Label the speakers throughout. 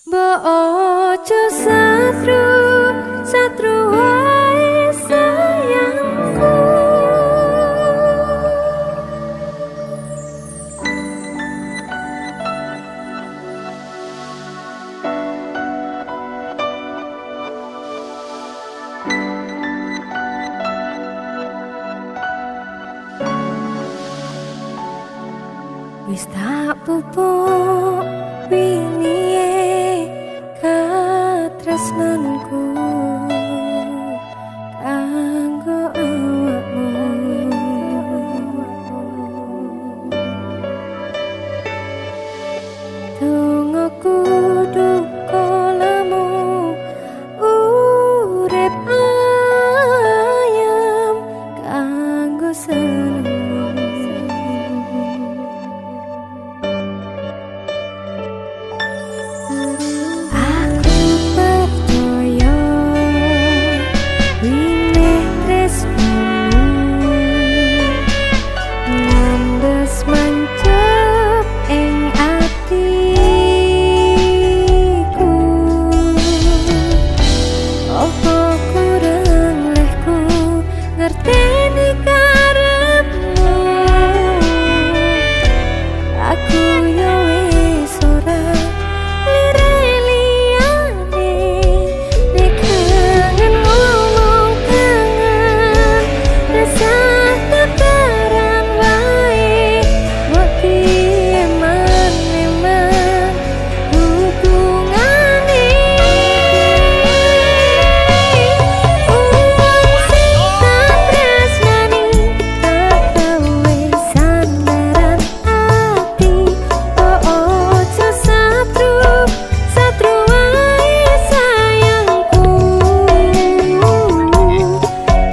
Speaker 1: Mbok ojo satru satru wae sayangku. Wis tak pupuk winihe katresnanku kanggo awakmu. Dongaku duka lemu urip ayem kanggo senengmu. Aku percaya winih tresnomu ngandes mancep ing atiku. Apa kurang lehku ngerteni karepmu? Aku yo wis ora lire-liyane. Nek kangen ngomong kangen, rasah tukaran wae. Mbok dieman-eman hubungane. Wong sing tak tresnani tak gawe sandaran ati. Mbok ojo satru satru wae sayangku.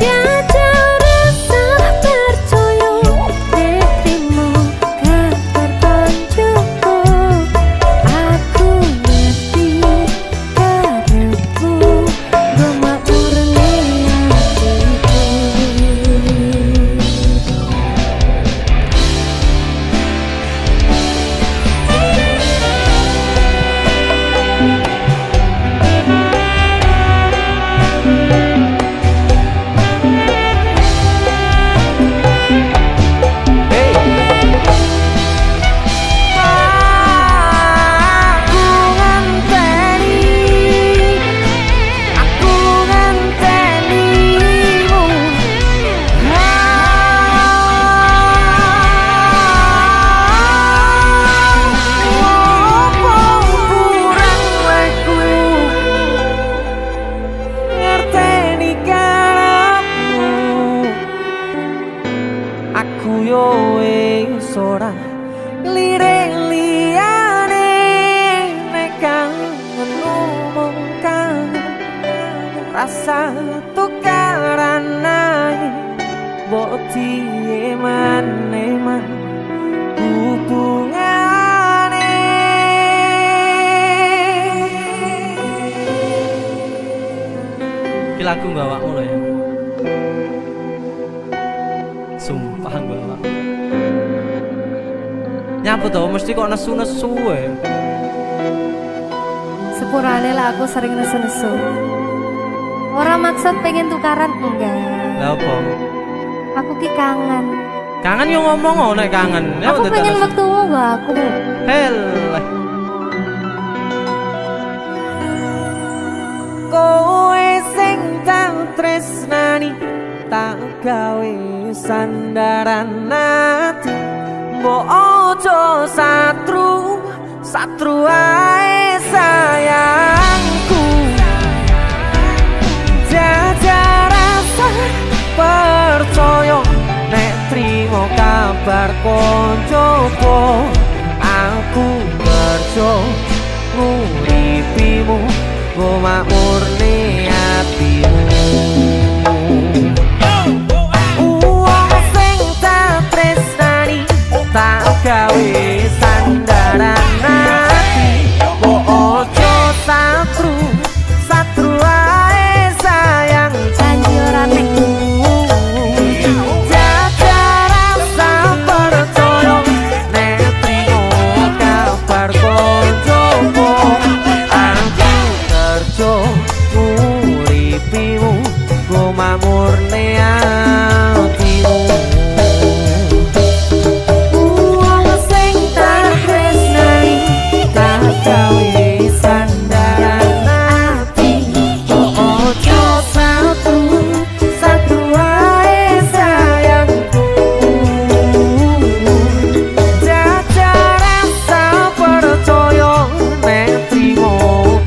Speaker 1: Jajal rasah percaya nek trimo kabar koncoku. Aku ngerti karepmu nggo makmurne atiku.
Speaker 2: Hey. Aku ngenteni, aku ngentenimu. Opo kurang lekku ngerteni karepmu? Aku yo wis ora lirik liyane. Nek kangen ngomong kangen, rasah tukaran ae. Mbok dieman-eman hubungane.
Speaker 3: Iki lagu nggo awakmu lho ya. Sumpah nggo awakmu. Nyapa to mesti kok nesu-nesu wae.
Speaker 1: Sepurane lah aku sering nesu-nesu. Ora maksud pengen tukaran, enggak.
Speaker 3: Lah apa?
Speaker 1: Aku ki kangen.
Speaker 3: Kangen yo ngomong oh nek kangen. Ya
Speaker 1: Aku
Speaker 3: dadak
Speaker 1: pengen
Speaker 3: nesu.
Speaker 1: waktumu nggo aku.
Speaker 3: Heleh.
Speaker 2: Kowe sing tak tresnani tak gawe sandaran ati. Mbok ojo satru satru ae sayangku. Jajal rasah percaya nek trimo kabar koncoku. Aku kerja nguripimu nggo makmurne atimu. Wong sing tak tresnani tak gawe sandaran ati. Mbok ojo satru satru ae sayangku.
Speaker 1: Janji ora nek.
Speaker 2: Jajal rasah percaya nek trimo kabar koncoku. makmurne atimu. Wong sing tak tresnani tak gawe sandaran ati. Ojo satu satu wae sayangku. Jajal rasa percaya nek trimo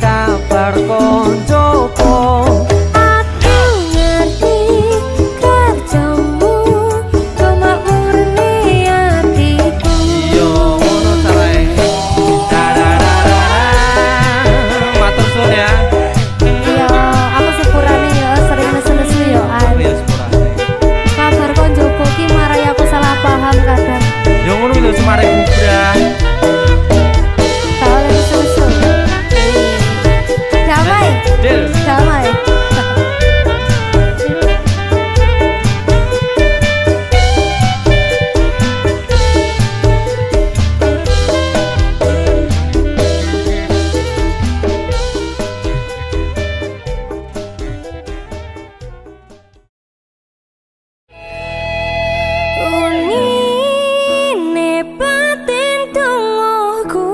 Speaker 2: kabar koncoku.
Speaker 1: Aku ngerti kerjamu kemakmurne atiku.
Speaker 3: Yo ngono carane. Matur suwun ya.
Speaker 1: Iya, aku sepurane ya sering nesu-nesu ya an.
Speaker 3: Oh ya sepurane.
Speaker 1: Kabar kon jopo ki marai aku salah paham kadang.
Speaker 3: Yo ngono lho semare bubrah.
Speaker 1: Tak oleh nesu-nesu. Damai,
Speaker 3: Deal.
Speaker 1: Damai. Unine batin dongoku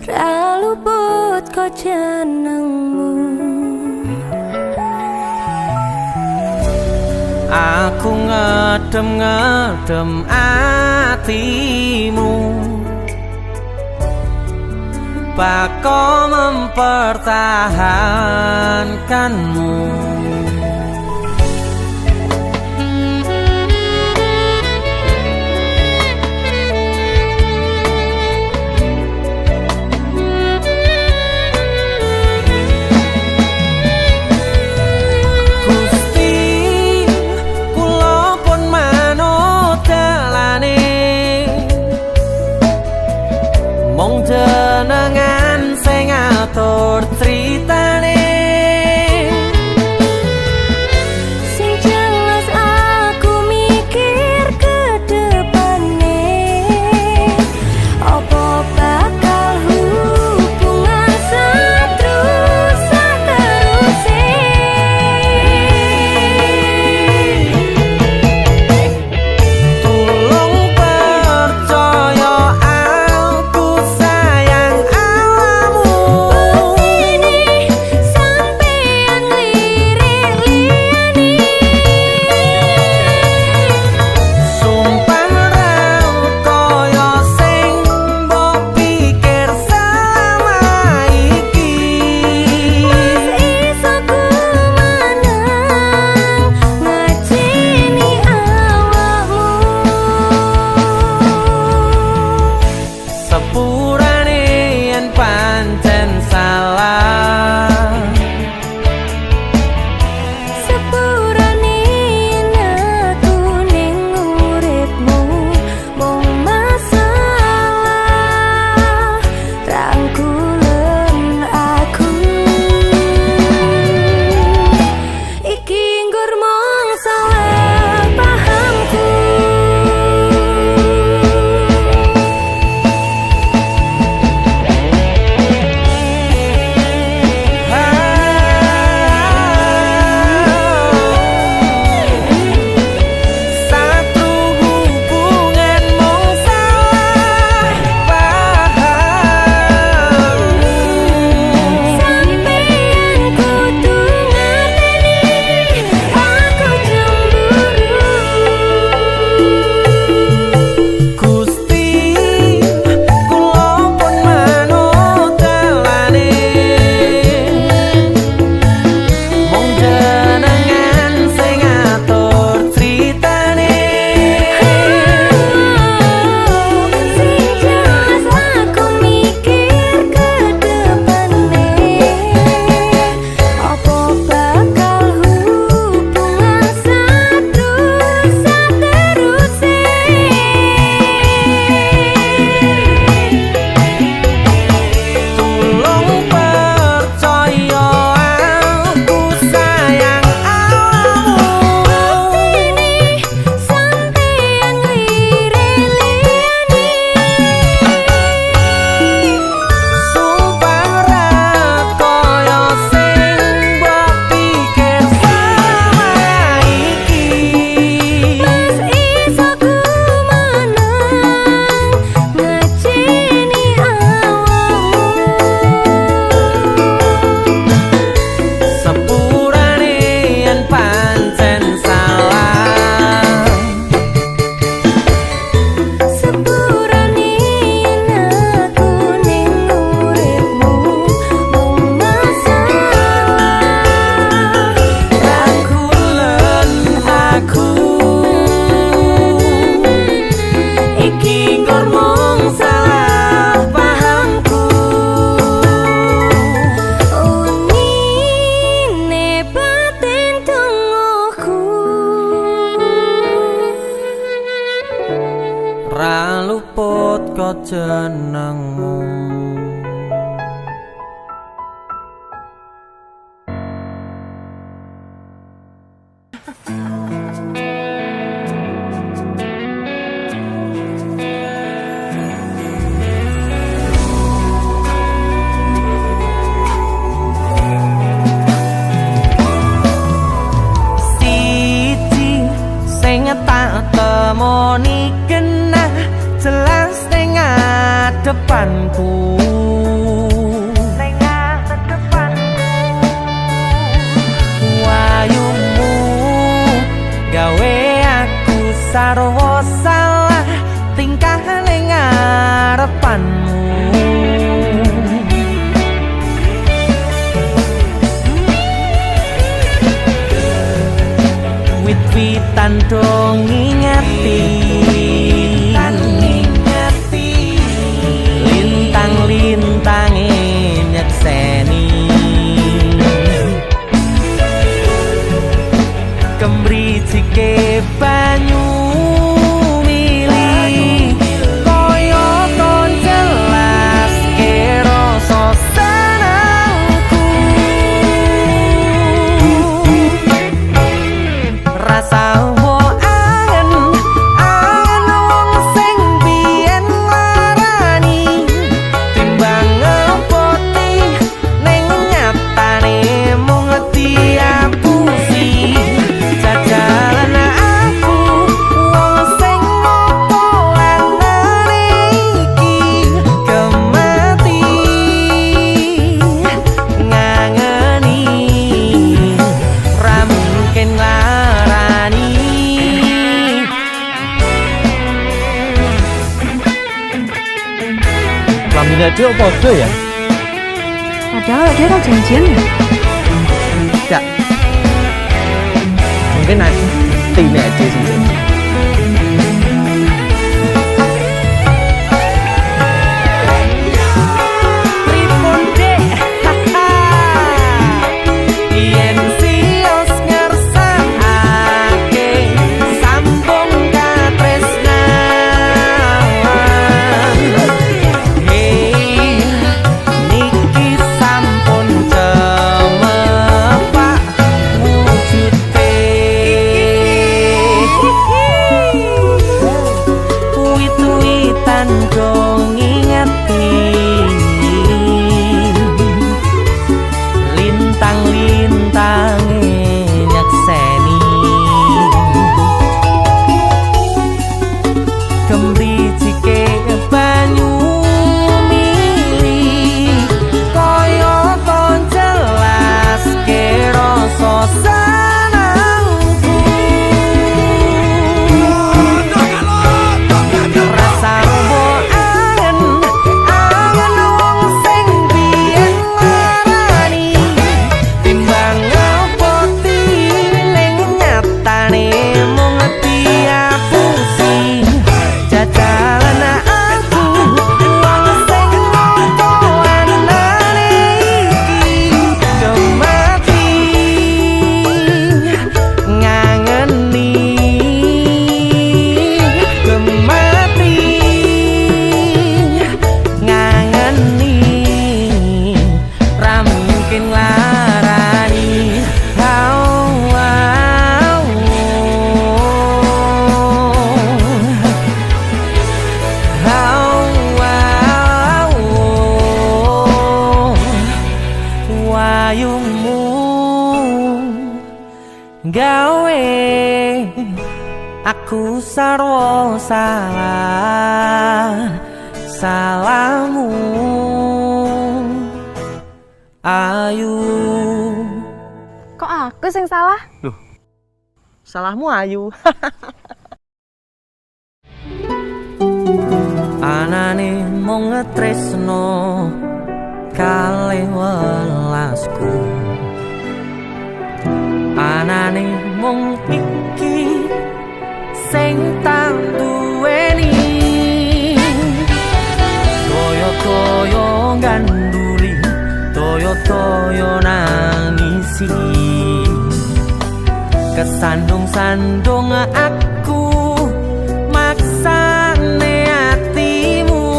Speaker 1: ra luput ko jenengmu.
Speaker 2: Aku ngedem-ngedem atimu, bako mempertahankanmu. Gusti kula pun manut dalane, mung jenengan sing ngatur critane.
Speaker 1: Sing jelas aku mikir ke depane, opo bakal hubungan seterus teruse.
Speaker 2: Tulung percaya aku sayang awakmu.
Speaker 1: Ini
Speaker 2: mergo jenengmu. Siji sing tak temoni kena jelas ning ngadepanku, ning ngadepanku. Wayumu gawe aku sarwa salah tingkah ning ngarepanmu. Wit-witan do ngingeti, lintang-lintange nyekseni. Kemricike banyu mili kaya kon jelaske rasa senengku. Rasa angen angen wong sing biyen larani timbang ngepoti ning nyatane mung diapusi. Jajalan aku wong sing opo anane iki kemati ngangeni ra mungkin nglarani.
Speaker 3: Klambine dhewe padha ya?
Speaker 4: Padahal dia ora janjian ya.
Speaker 3: Gak. Mungkin atine aja sih.
Speaker 2: Pripun Dek? Yen sios ngersakake sambung katresnan. Hei, niki sampun cemepak wujute. Wit-witan do ngingeti, lintang-lintange nyekseni. Kemricike banyu mili kaya kon jelaske rasa senengku. Rasa angen angen wong sing biyen larani timbang ngepoti ning nyatane mung diapusi. Jajalan aku wong sing opo anane iki kemati ngangeni, kemati ngangeni ra mungkin nglarani. Au, au, au, au, wayumu gawe aku sarwa salah salahmu ayu.
Speaker 4: Kok aku sing salah?
Speaker 3: Salahmu ayu.
Speaker 2: Anane mung tresno kalih welasku, anane mung iki sing tak duweni. Toyo-toyo ganduli, toyo-toyo nangisi, kesandung-sandung aku maksane atimu.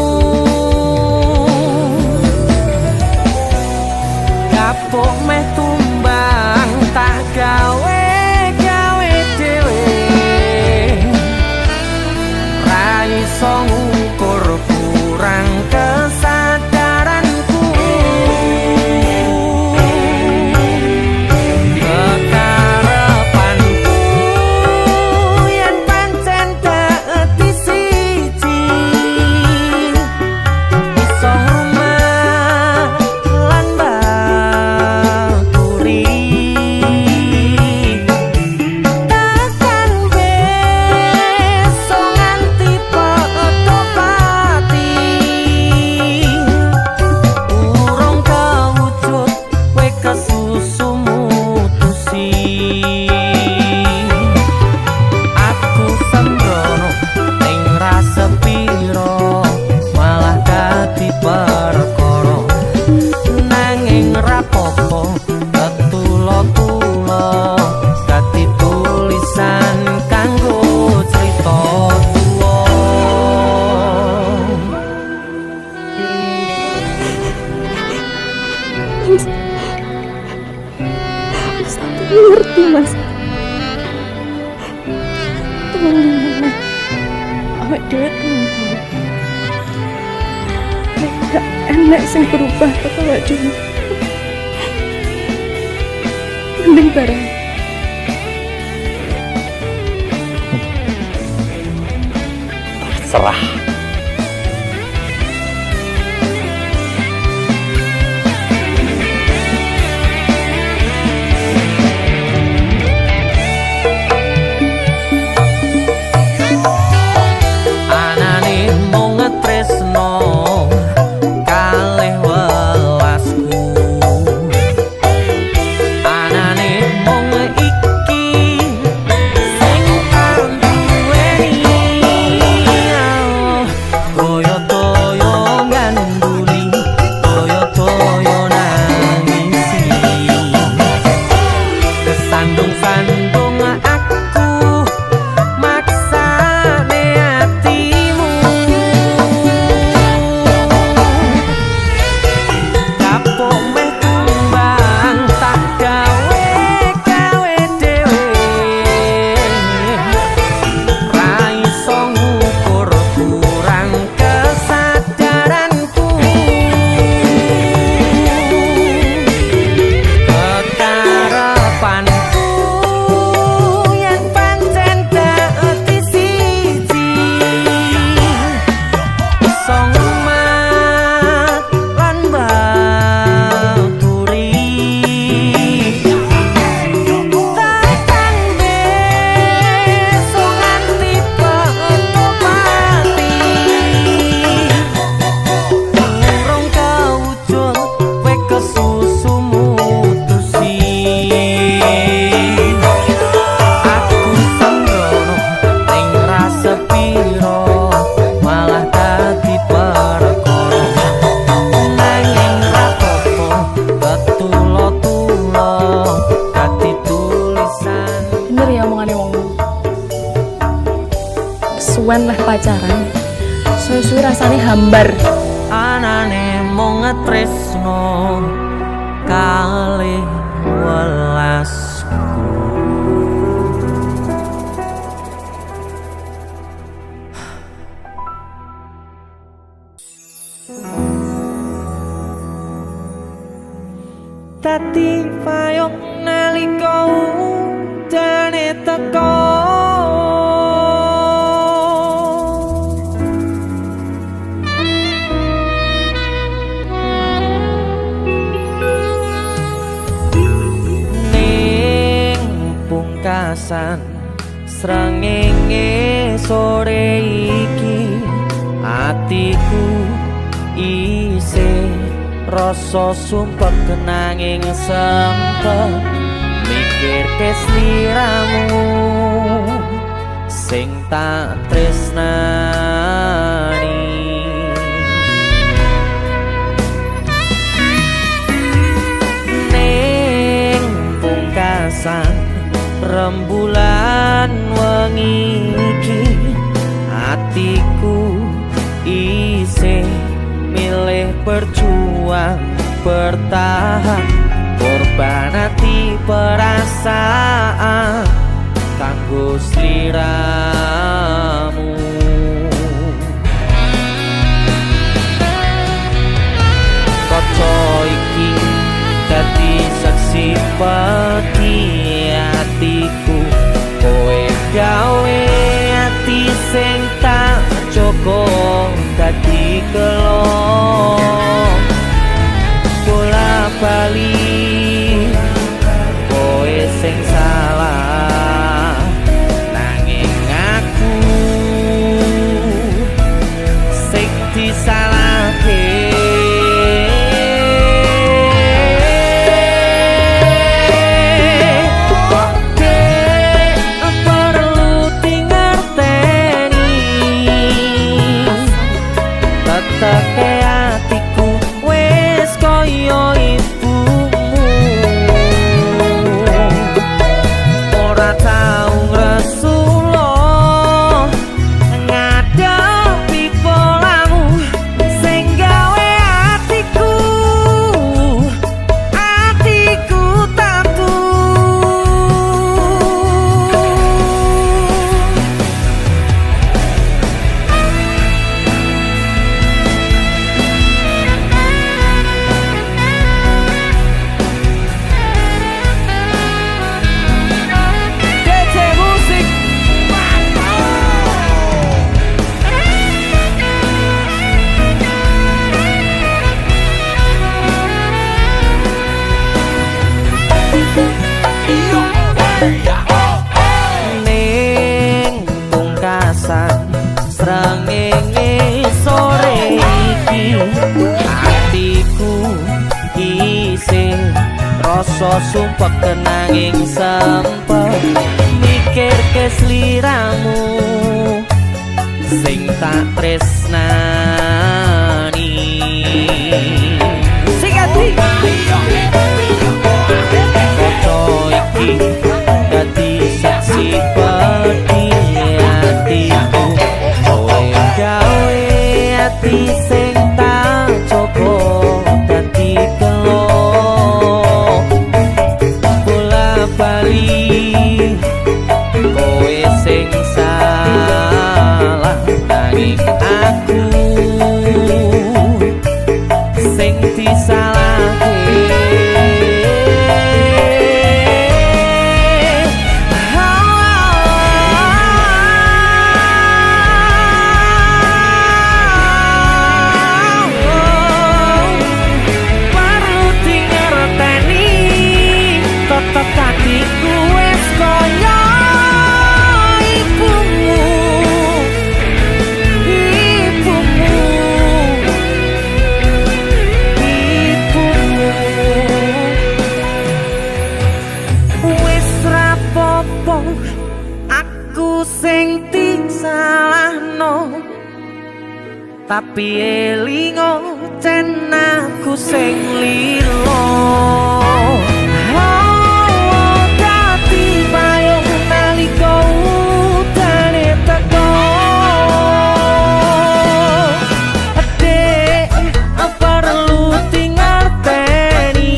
Speaker 2: ngukur kurang kesadaranku. Kekarepanku yen pancen dadi siji, iso ngrumat lan baturi. Tekan besok nganti petuk pati, urung kewujud kowe kesusu mutusi. Aku sembrono ning rasa piro malah dadi perkara, nanging rapopo ketulo-tulo dadi tulisan kanggo crita tuwa.
Speaker 4: Mas, aku ngerti, Mas. Tolong Mas. Awake dhewe temen. Nek gak enek sing berubah teko awake dhewe, mending bareng.
Speaker 3: Terserah.
Speaker 2: Anane mung tresno kalih welasku, anane mung iki sing tak duweni. Toyo-toyo nganduli, toyo-toyo nangisi, kesandung-sandung aku maksane atimu. Kapok meh tumbang tak gawe gawe dhewe, ra iso ngukur kurang kesadaranku. Kekarepanku yen pancen dadi siji, iso ngrumat lan baturi. Tekan besok nganti petuk pati, urung kewujud kowe kesusu mutusi. Aku sembrono ning rasa piro malah dadi perkara, nanging rapopo ketulo-tulo dadi tulisan.
Speaker 4: Bener ya omongane wong. Kesuwen lah pacaran. Suwe-suwe rasane hambar.
Speaker 2: Anane mung tresno kalih welasku. Dadi payung nalika udane teka, ning pungkasan srengenge sore iki, atiku isih rasa sumpek nanging sempet mikirke sliramu sing tak tresnani. Ning pungkasan rembulan wengi iki, atiku isih milih berjuang bertahan, korban ati perasaan kanggo sliramu. dadi gelo. Bola bali kowe sing salah, nanging aku sing disalahke. Dek perlu dingerteni, teteke atiku wis kaya ibumu. Ora tau ngresula ngadepi polamu sing gawe atiku, atiku tatu.
Speaker 3: DC Musik.
Speaker 2: Ning pungkasan srengenge sore iki, atiku isih rasa sumpek nanging sempet mikirke sliramu sing tak tresnani.
Speaker 3: Sing ati.
Speaker 2: Kaca iki dadi saksi pedhi atiku, kowe gawe ati sing tak coba dadi gelo. Bola bali kowe sing salah, nanging aku sing disalahke. Perlu dingerteni, tetep atiku wis kaya ibumu, ibumu, ibumu. Wis rapopo aku sing disalahno, tapi elingo cen aku sing lilo. Oh, dadi payung nalika udane teko. Dek perlu dingerteni,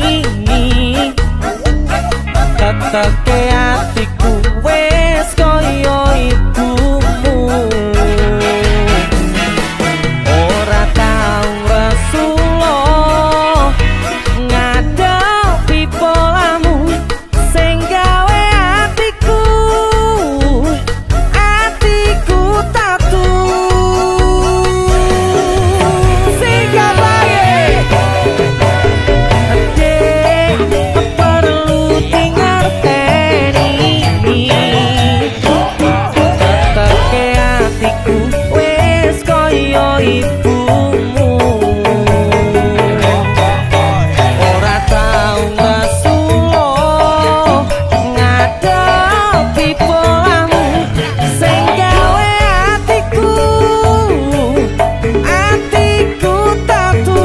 Speaker 2: teteke atiku wis kaya ibumu. Ora tau ngresula ngadepi polamu sing gawe atiku, atiku tatu.
Speaker 3: Sikat lagi.
Speaker 2: Dek perlu dingerteni, teteke atiku wis kaya ibumu. Ora tau ngresula ngadepi polamu sing gawe atiku, atiku tatu.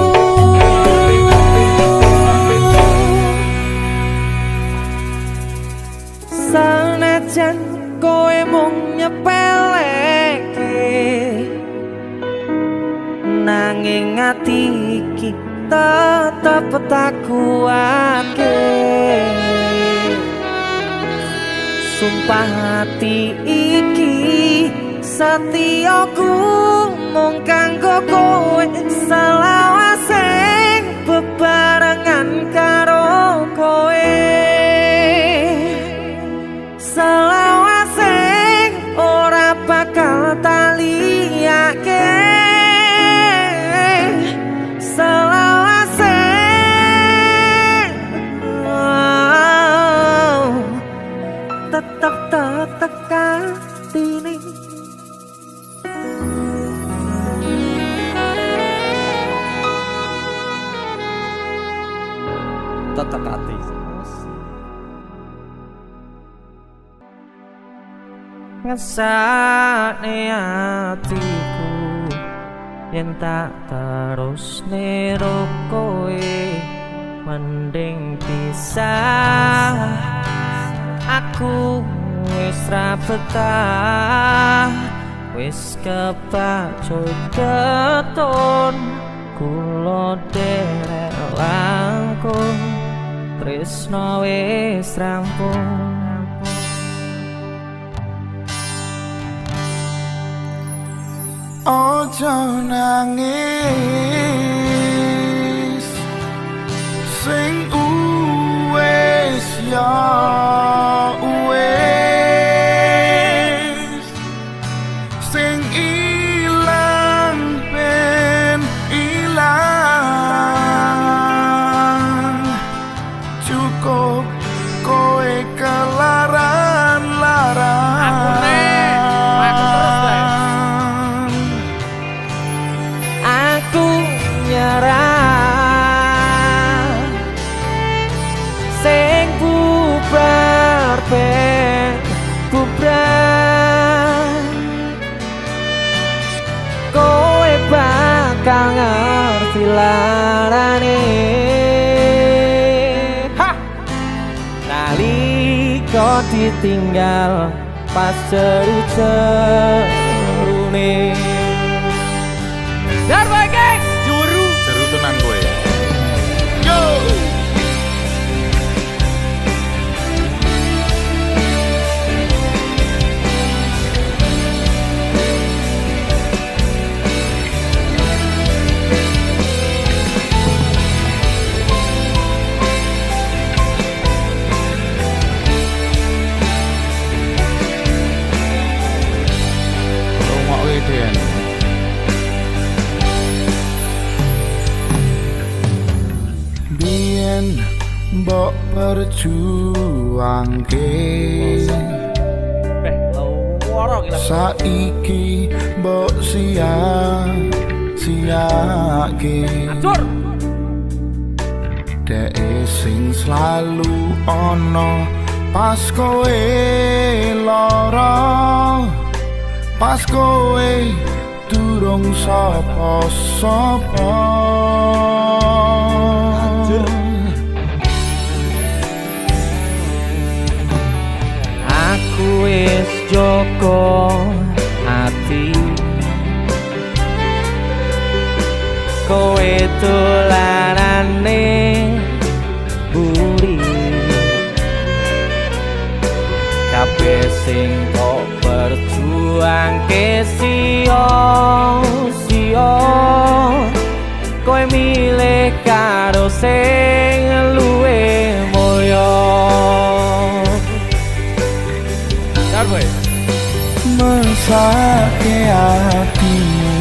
Speaker 2: Senajan kowe mung nyepeleke, nanging ati iki tetep tak kuatke. Sumpah ati iki setiaku mung kanggo kowe selawase bebarengan karo kowe. Selawase ora bakal taliyake.
Speaker 3: Tetep ati.
Speaker 2: Ngesakne atiku yen tak terus nero kowe mending pisah. Aku wis ra betah, wis kepacut keton kula derek langkung tresno wis rampung.
Speaker 5: Ojo nangis sing uwes ya uwes, sing ilang ben ilang, cukup kowe kelaran-laran.
Speaker 3: Aku nek, aku terus deh.
Speaker 2: Aku nyerah sing bubar ben bubar, kowe bakal ngerti larane.
Speaker 3: Ha!
Speaker 2: Nalika ditinggal pas jeru-jerune.
Speaker 3: Darwa guys, juru.
Speaker 6: Jeru tenan kowe.
Speaker 5: Yo!
Speaker 6: Rungokke Den.
Speaker 5: Biyen mbok perjuangke,
Speaker 3: Beh, loro iki.
Speaker 5: Saiki mbok sia-siake.
Speaker 3: Acur.
Speaker 5: Dhek sing selalu ana pas kowe lara, pas kowe durung sapa-sapa.
Speaker 2: Aku wis jaga ati, kowe dolanane buri. Kabeh sing kok perjuangke sia-sia, kowe milih karo sing luwih mulya.
Speaker 3: Darwa.
Speaker 5: Mesake atimu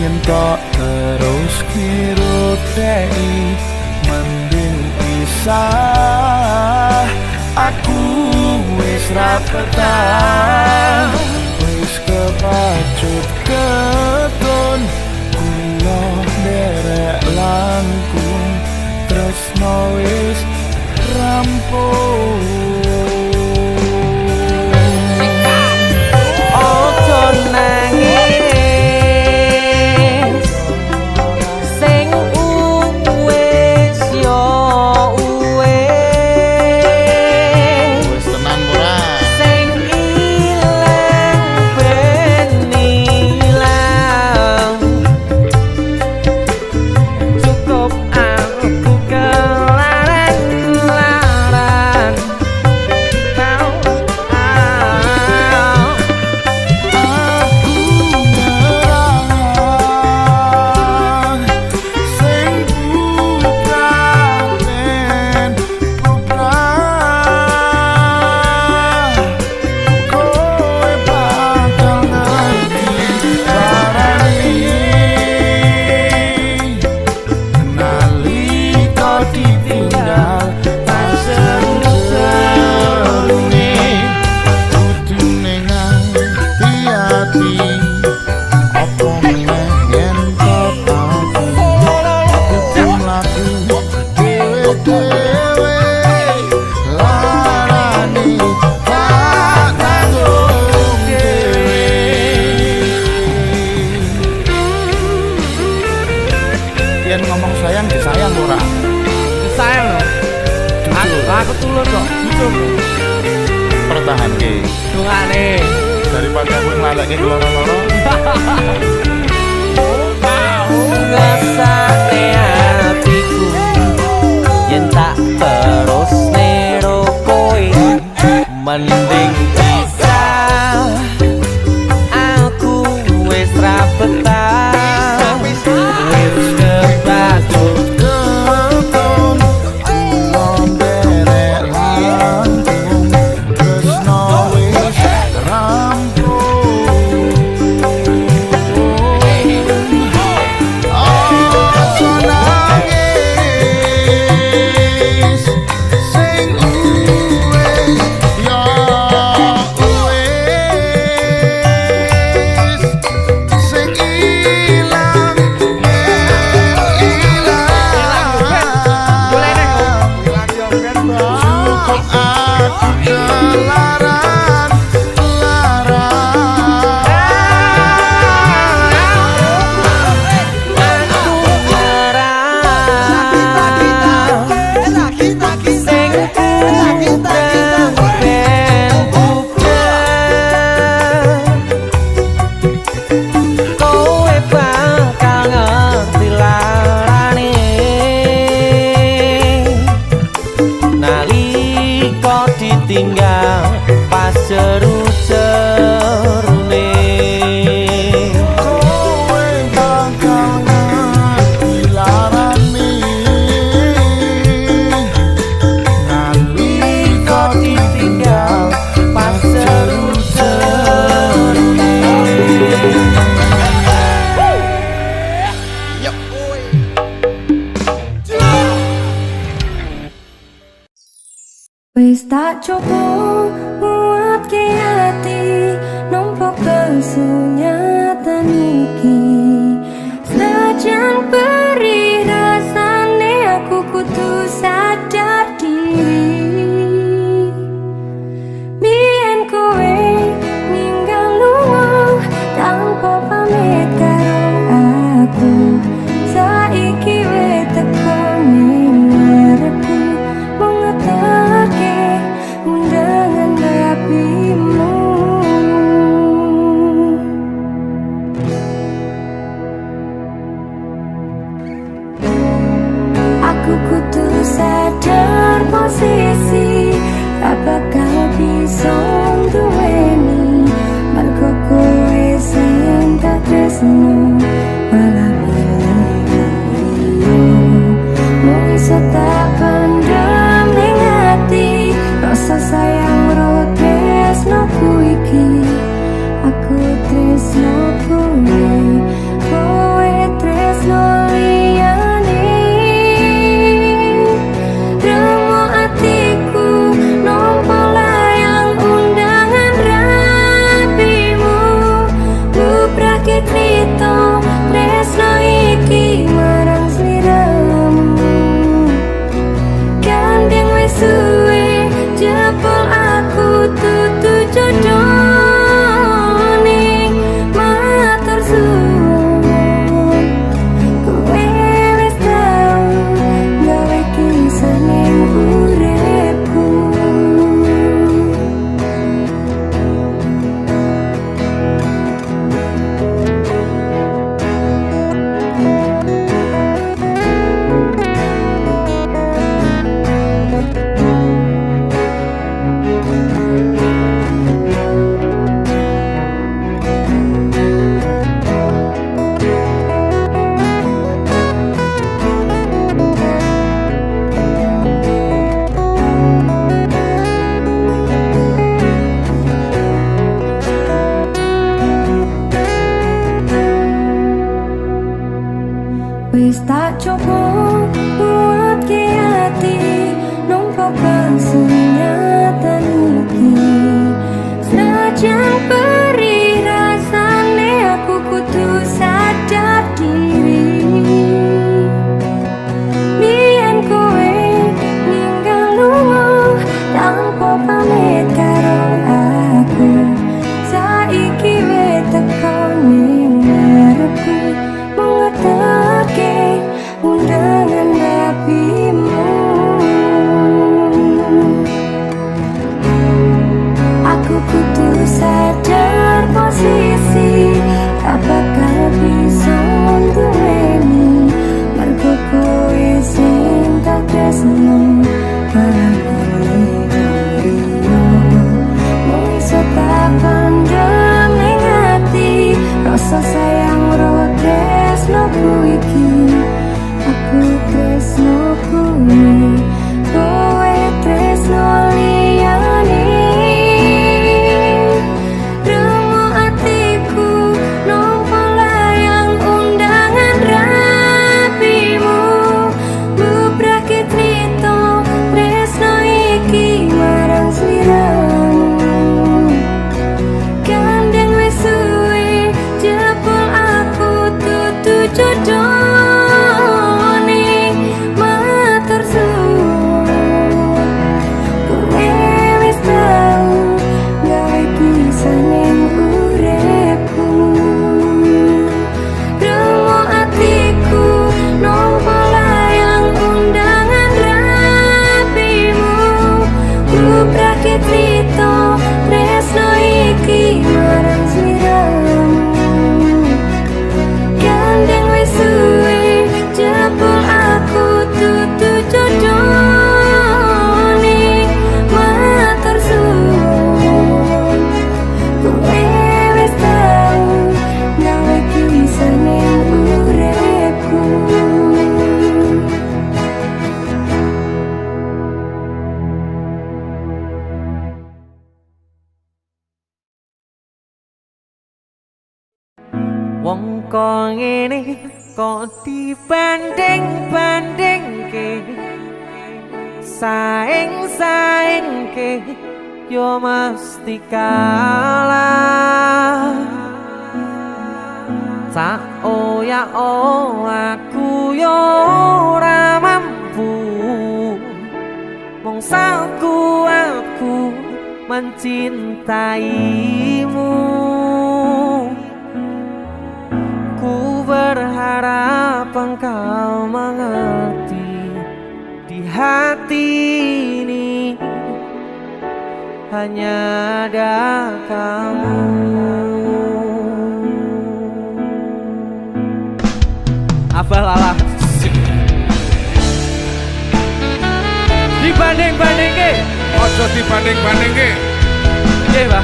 Speaker 5: yen tok terus kirutei, mending pisah. Aku wis ra betah, wis kepacut keton kula nderek langkung tresno wis rampung.
Speaker 2: Ojo nangis sing uwes yo uwes,
Speaker 6: Wis tenan ora?
Speaker 2: sing ilang ben ilang, cukup aku kelaran-laran.
Speaker 6: Yen ngomong sayang disayang ora?
Speaker 3: Sayang lho.
Speaker 6: Jujur.
Speaker 3: Aku tulus kok, jujur.
Speaker 6: Pertahanke.
Speaker 3: Dongane.
Speaker 6: Daripada kowe nglaleke loro-loro.
Speaker 2: Ngesane atiku yen tak terus nero kowe mending bisa aku wis ra betah wis kebacut
Speaker 5: Keton kula nderek langkung tresno wis rampung. Aja nangis sing wis ya wis sing ilang ilang. Cukup aku kelaran laran.
Speaker 2: Aku ngerah sing kurang ben bubar kowe bakal ngerti larane nalika ditinggal pas jeru-jerune.
Speaker 5: Kowe bakal ngerti larane nalika ditinggal pas jeru-jerune.
Speaker 1: Wis tak coba nguatke ati nampa kesunyatan iki. Senajan perih rasane aku kudu sadar diri. Biyen kowe ninggal lunga tanpa pamit karo aku. Saiki wis teko ning ngarepku mung ngeterke undangan rapimu. Aku kudu sadar posisi ra bakal bisa nduweni mergo kowe sing tak tresno malah milih wong liya. Mung iso tak pendem ning ati rasa sayang ro tresnoku iki. Aku tresno kowe, kowe tresno liyane. Remo atiku nampa layang undangan rapimu. Lubrake crita tresno iki marang sliramu. Gandeng wis suwe jebul aku tutu jodone. Matur suwun kowe wis tau gawe kisah ning uripku. Wis tak coba nguatke ati nampa kasunyatan iki. Senajan perih rasane aku kudu sadar diri. Biyen kowe ninggal lunga tanpa pamit karo aku. Saiki wis teko ning ngarepku mung ngeterke. iki. Aku tresno kowe, kowe tresno liyane. Remuk atiku nampa layang undangan rabimu. Lubrake crita tresno iki marang sliramu. Gandeng wis suwe jebul aku dudu jodone. Matur suwun, kowe wis tau gawe kisah ning uripku. Remuk atiku nampa layang undangan rabimu. Lubrake crita tresno iki marang sliramu. Gandeng wis suwe jebul aku dudu jodone. Matur suwun, kowe wis tau gawe kisah ning uripku.
Speaker 2: Wong kok ngene kok dibanding-bandingke, saing-saingke yo mesti kalah. Tak oya oh aku yo ora mampu, mung sakuatku mencintaimu. Ku berharap engkau mengerti, di hati ini hanya ada kamu. Abah lalah dibanding-bandingke.
Speaker 5: Aja dibanding-bandingke.
Speaker 3: Nggih, Mbah.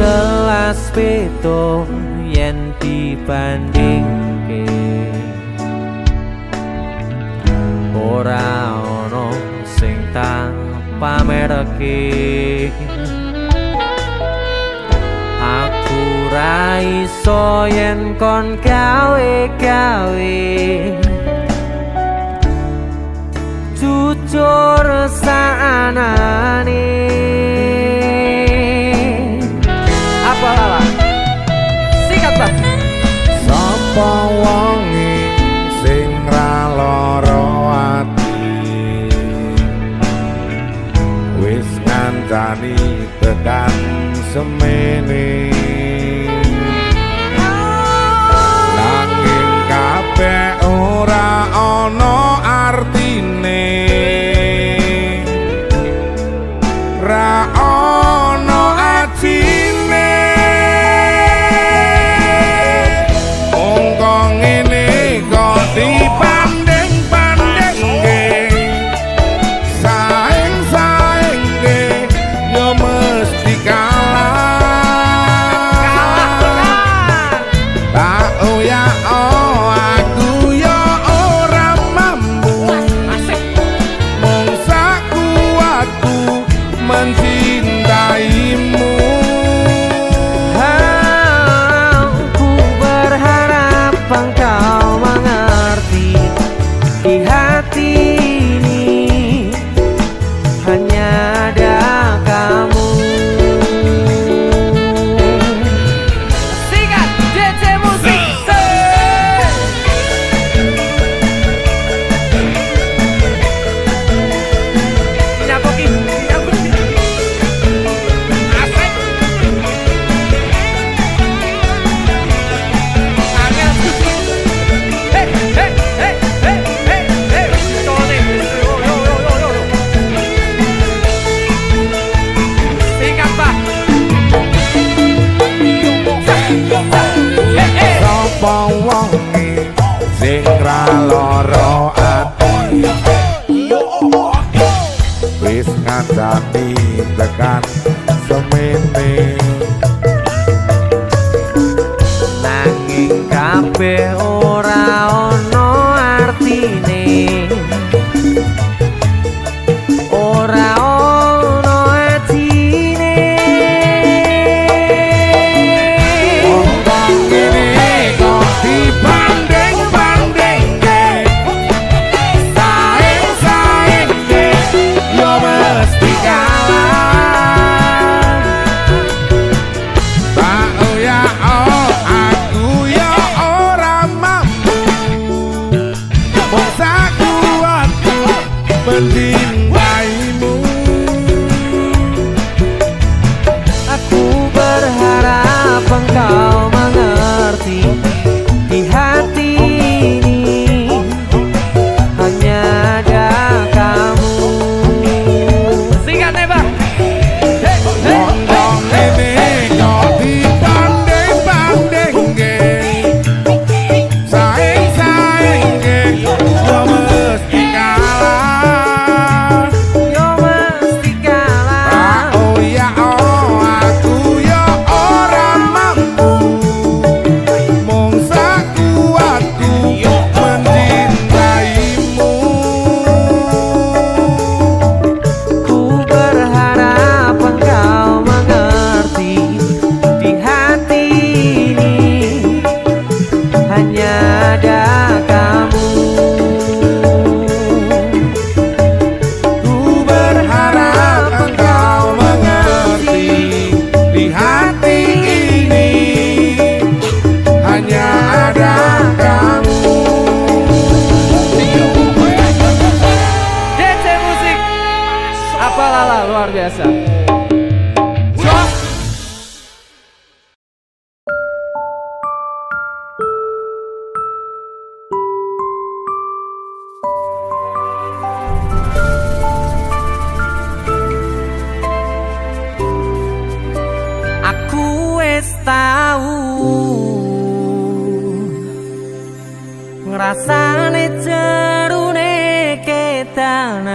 Speaker 2: Jelas beda yen dibandingke, ora ana sing tak pamerke. Aku ra iso yen kon gawe-gawe, jujur saanane.
Speaker 3: Apa lala? Sikat, Bang.
Speaker 5: Sapa wonge sing ra lara ati, wis ngancani tekan semene. Nanging kabeh ora ana artine, ra ana ajine. Wong kok ngene kok dibanding-bandingke, saing-saingke yo mesti kalah. Tak oya oh aku yo ora mampu, mung sakuatku mencintaimu.
Speaker 2: Aku berharap engkau mengerti, di hati ini hanya ada kamu.
Speaker 3: Sikat DC Musik. Nyapa ki? Nyapa ki? Asik. Angel. Hey, hey, hey, hey, hey, hey. Tone. Yo, yo, yo, yo, yo. Sikat, Pak. Hey, hey.
Speaker 5: Sapa wonge sing ra lara ati, wis ngancani tekan semene.
Speaker 2: Nanging kabeh ora ana artine, ora ana ajine.
Speaker 5: Wong ngene kok dibanding-bandingke, saing-saingke yo mesti kalah. Tak ya oh aku ya ora mampu, mung sakuatku mencintaimu.
Speaker 2: Aku berharap engkau mengerti, di hati ini hanya ada kamu.
Speaker 3: Singkat nih, Bang. Hey, hey,
Speaker 5: Wong ngene kok dibanding-bandingke, saing-saingke yo mesti kalah.
Speaker 2: Yo mesti kalah.
Speaker 5: Oh ya oh aku ya ora mampu, mung sakuatku mencintaimu.
Speaker 2: Ku berharap engkau mengerti, di hati ini hanya ada kamu.
Speaker 5: Ku berharap engkau mengerti, di hati ini hanya ada kamu.
Speaker 2: DC Musik Apalala luar biasa.
Speaker 5: Jos.
Speaker 2: Aku wis tau ngrasane jerune ketanan,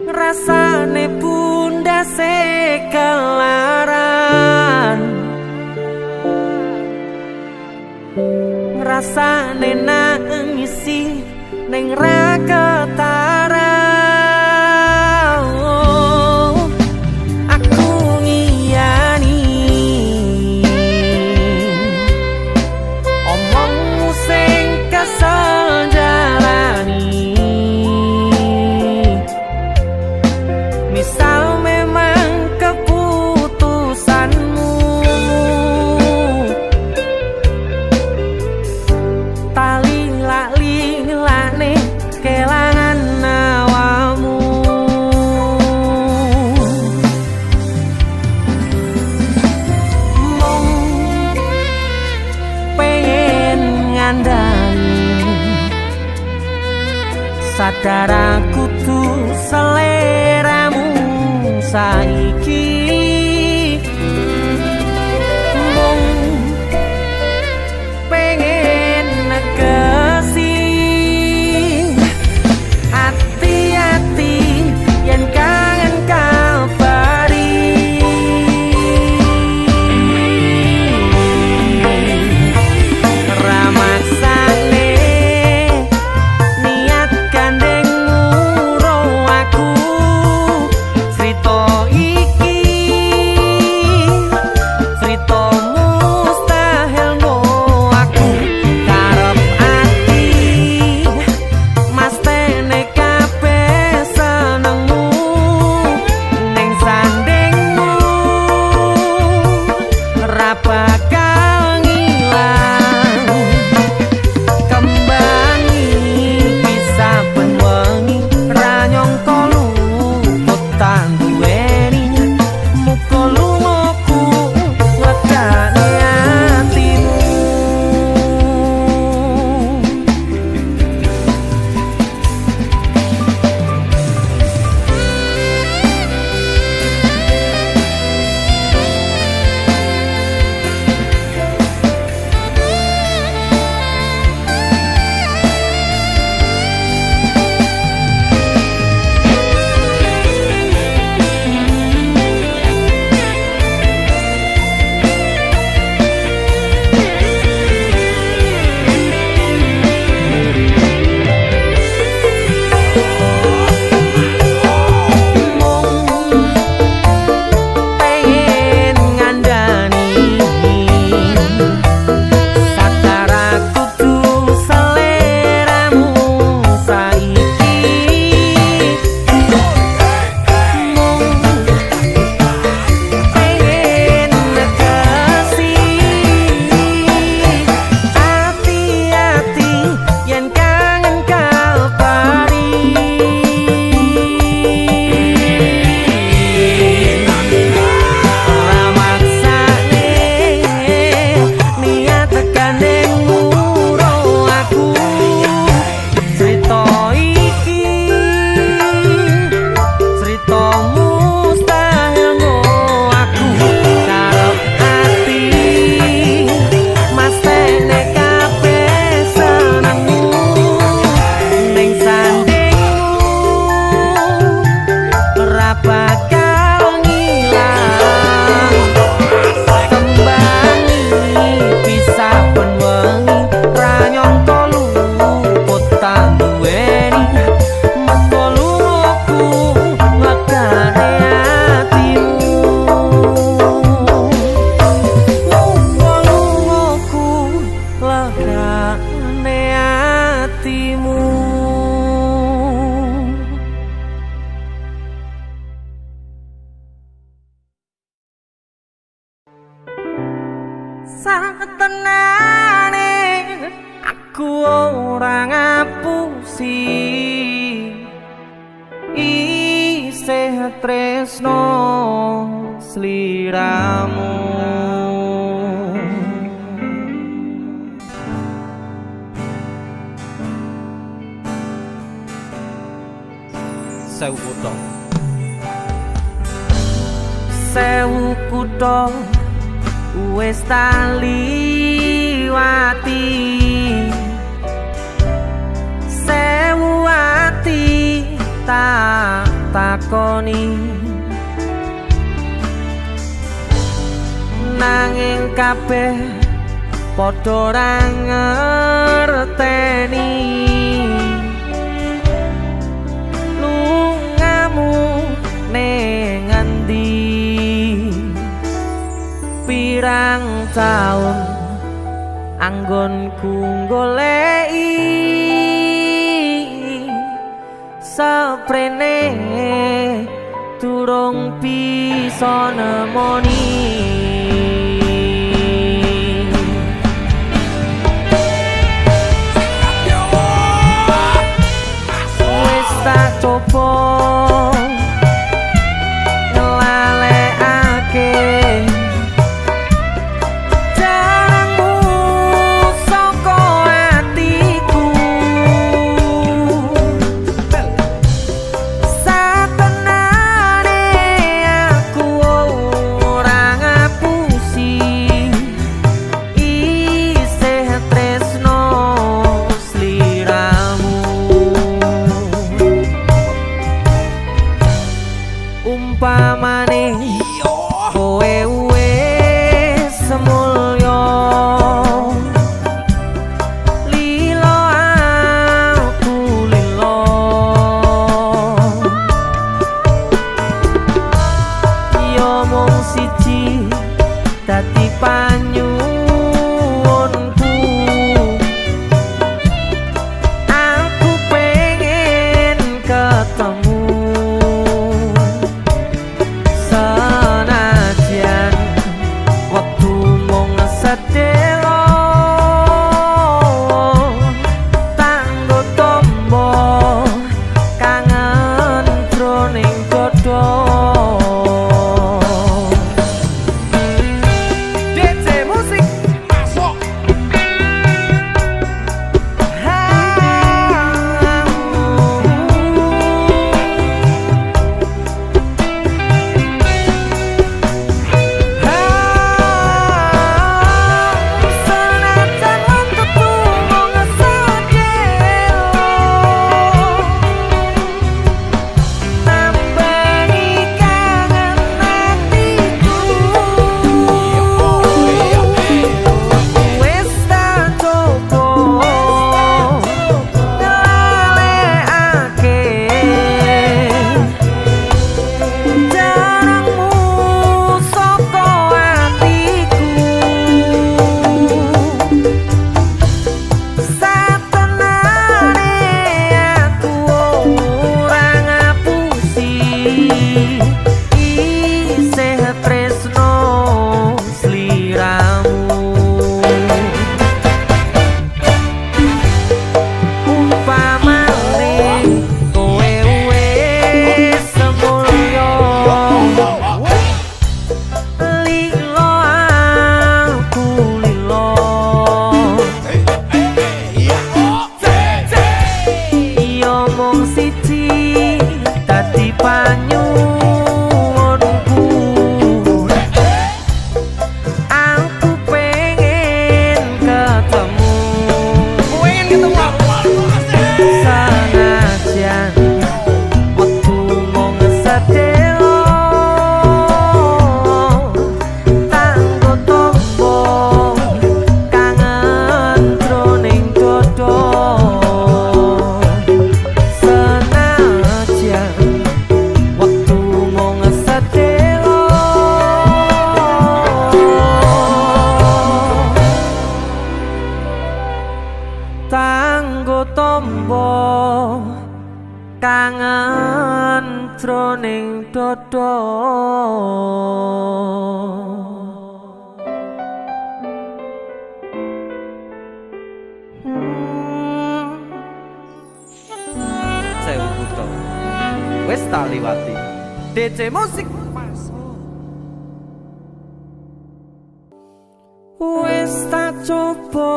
Speaker 2: ngrasane pundase kelaran, ngrasane nangisi ning ra ketara. Oh, aku ngiyani omongmu sing kesel jalani. Misal memang keputusanmu, tali lali lane kelangan awamu. Mung pengen ngandani, sadar aku tuh seleramu saiki. Mung pengen negesi, hati-hati yen kangen kabari. Ramaksane niat gandeng nguro aku, crito iki. Satenane aku ora ngapusi, isih tresno sliramu.
Speaker 3: Sewu kutha,
Speaker 2: sewu kutha wis tak liwati, sewu ati tak takoni, nanging kabeh padha ora ngerteni lungamu ning endi. Pirang taun anggonku goleki seprene durung bisa nemoni. Wis tak coba nglalekake jenengmu saka atiku, satenane aku ora ngapusi, isih tresno sliramu. Umpamane kowe wis mulya, lilo aku lilo, yo mung siji dadi panyuwunku, aku pengen ketemu. Senajan wektu mung sedelo, tanggo tombo kangen jroning dada.
Speaker 3: DC Musik
Speaker 5: Masuk.
Speaker 2: Senajan wektu mung sedelo, nambani kangen atiku. Wis tak coba nglalekake jenengmu saka atiku, satenane aku ora ngapusi, isih tresno sliramu. Umpamane kowe wis mulya, lilo aku lilo, yo mung siji dadi panyuwunku, aku pengen ketemu.
Speaker 3: Pengen ketemu aku.
Speaker 2: Senajan wektu mung sedelo, tanggo tombo kangen jroning dada. Senajan wektu mung sedelo, tanggo tombo kangen jroning dada.
Speaker 3: tak liwati. DC Musik
Speaker 2: wis tak coba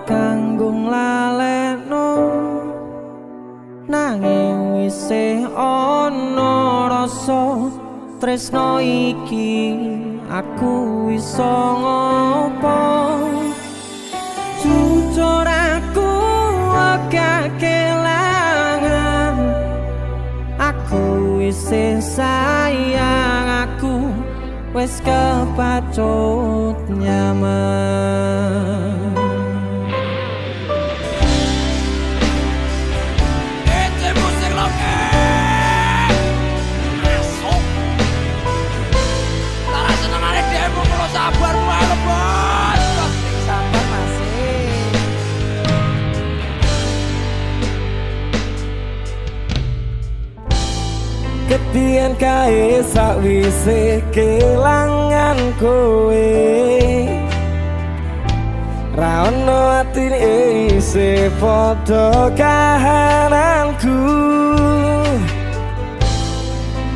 Speaker 2: kanggo nglalekno, nanging isih ana rasa tresno iki aku iso ngopo. Jujur aku agak kelangan, aku isih sayang, aku wis kepacut nyaman.
Speaker 3: DC Musik Loke masuk. Lara senengane demo mulo sabar wae bos.
Speaker 2: Sing sabar masih.
Speaker 5: Kepiyen kae sakwise kelangan kowe, ra ono atine isih padha kahananku.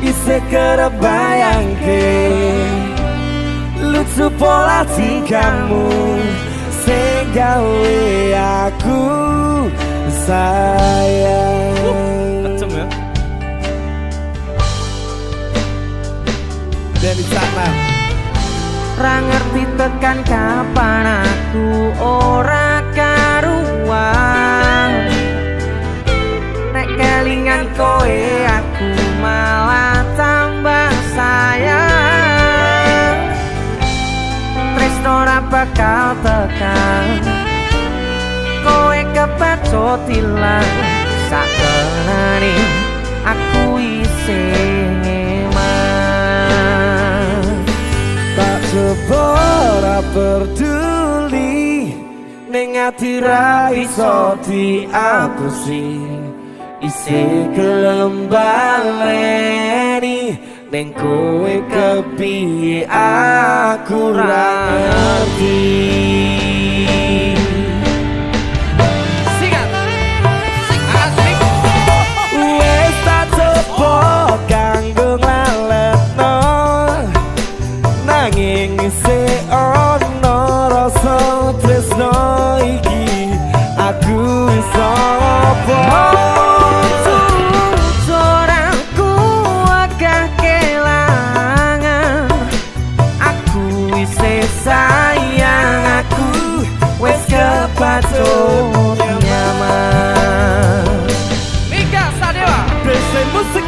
Speaker 5: Isih kerep bayangke lucu pola tingkahmu sing gawe aku sayang.
Speaker 3: Kejem ya.
Speaker 5: Dari sana
Speaker 2: ra ngerti tekan kapan aku ora karuan. Nek kelingan kowe aku malah tambah sayang. Tresno ra bakal tekan, kowe kepacut ilang. Sakenane aku isih ngeman.
Speaker 5: Tak coba ora peduli, ning ati ra iso diapusi. Isih gelem baleni ning kowe kepiye aku ra ngerti.
Speaker 3: Sikat. Asik.
Speaker 5: Wis tak coba kanggo nglalekno, nanging isih ana rasa tresno iki aku iso apa.
Speaker 2: Jujur aku agak kelangan, aku isih sayang, aku wis kepacut nyaman.
Speaker 3: Mika Sadewa.
Speaker 5: DC Musik.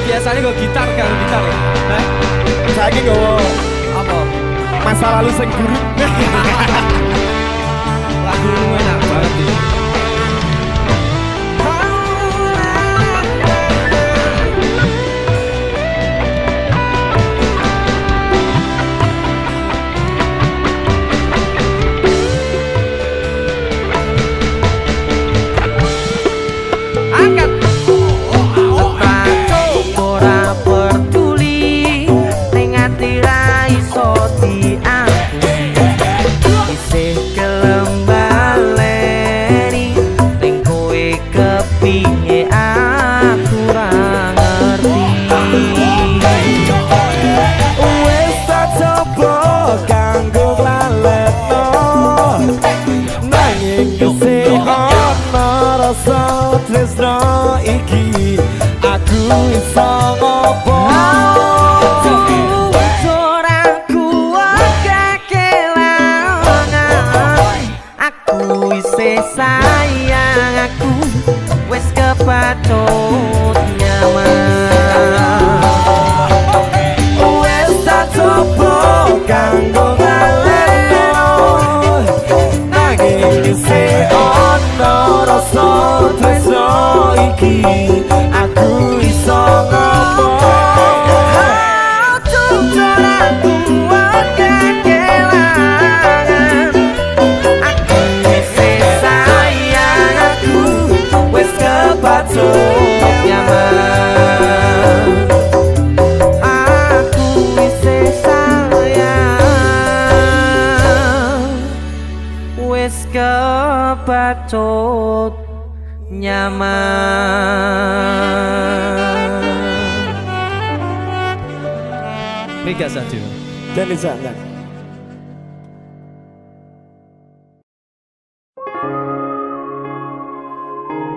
Speaker 3: Biasanya gue gitar kan, gitar ya. Hah?
Speaker 5: Saiki nggawa
Speaker 3: Apa?
Speaker 5: masa lalu sing buruk.
Speaker 3: Lagu enak banget ini. Angkat.
Speaker 2: Ora peduli ning ati ra iso diampuni. Isih gelem baleni ning kowe kepiye aku ra ngerti.
Speaker 5: Wis tak coba kanggo nglalekno, nanging isih ana rasa tresno iki aku iso ngopo.
Speaker 2: Jujur aku agak kelangan, aku isih sayang, aku wis kepacut nyaman.
Speaker 5: Wis tak coba kanggo nglalekno, nanging isih ana rasa tresno iki aku iso ngopo.
Speaker 2: Jujur aku agak kelangan, aku isih sayang, aku wis kepacut nyaman. Aku isih sayang, wis kepacut nyaman.
Speaker 3: 31.
Speaker 5: Dan jangan.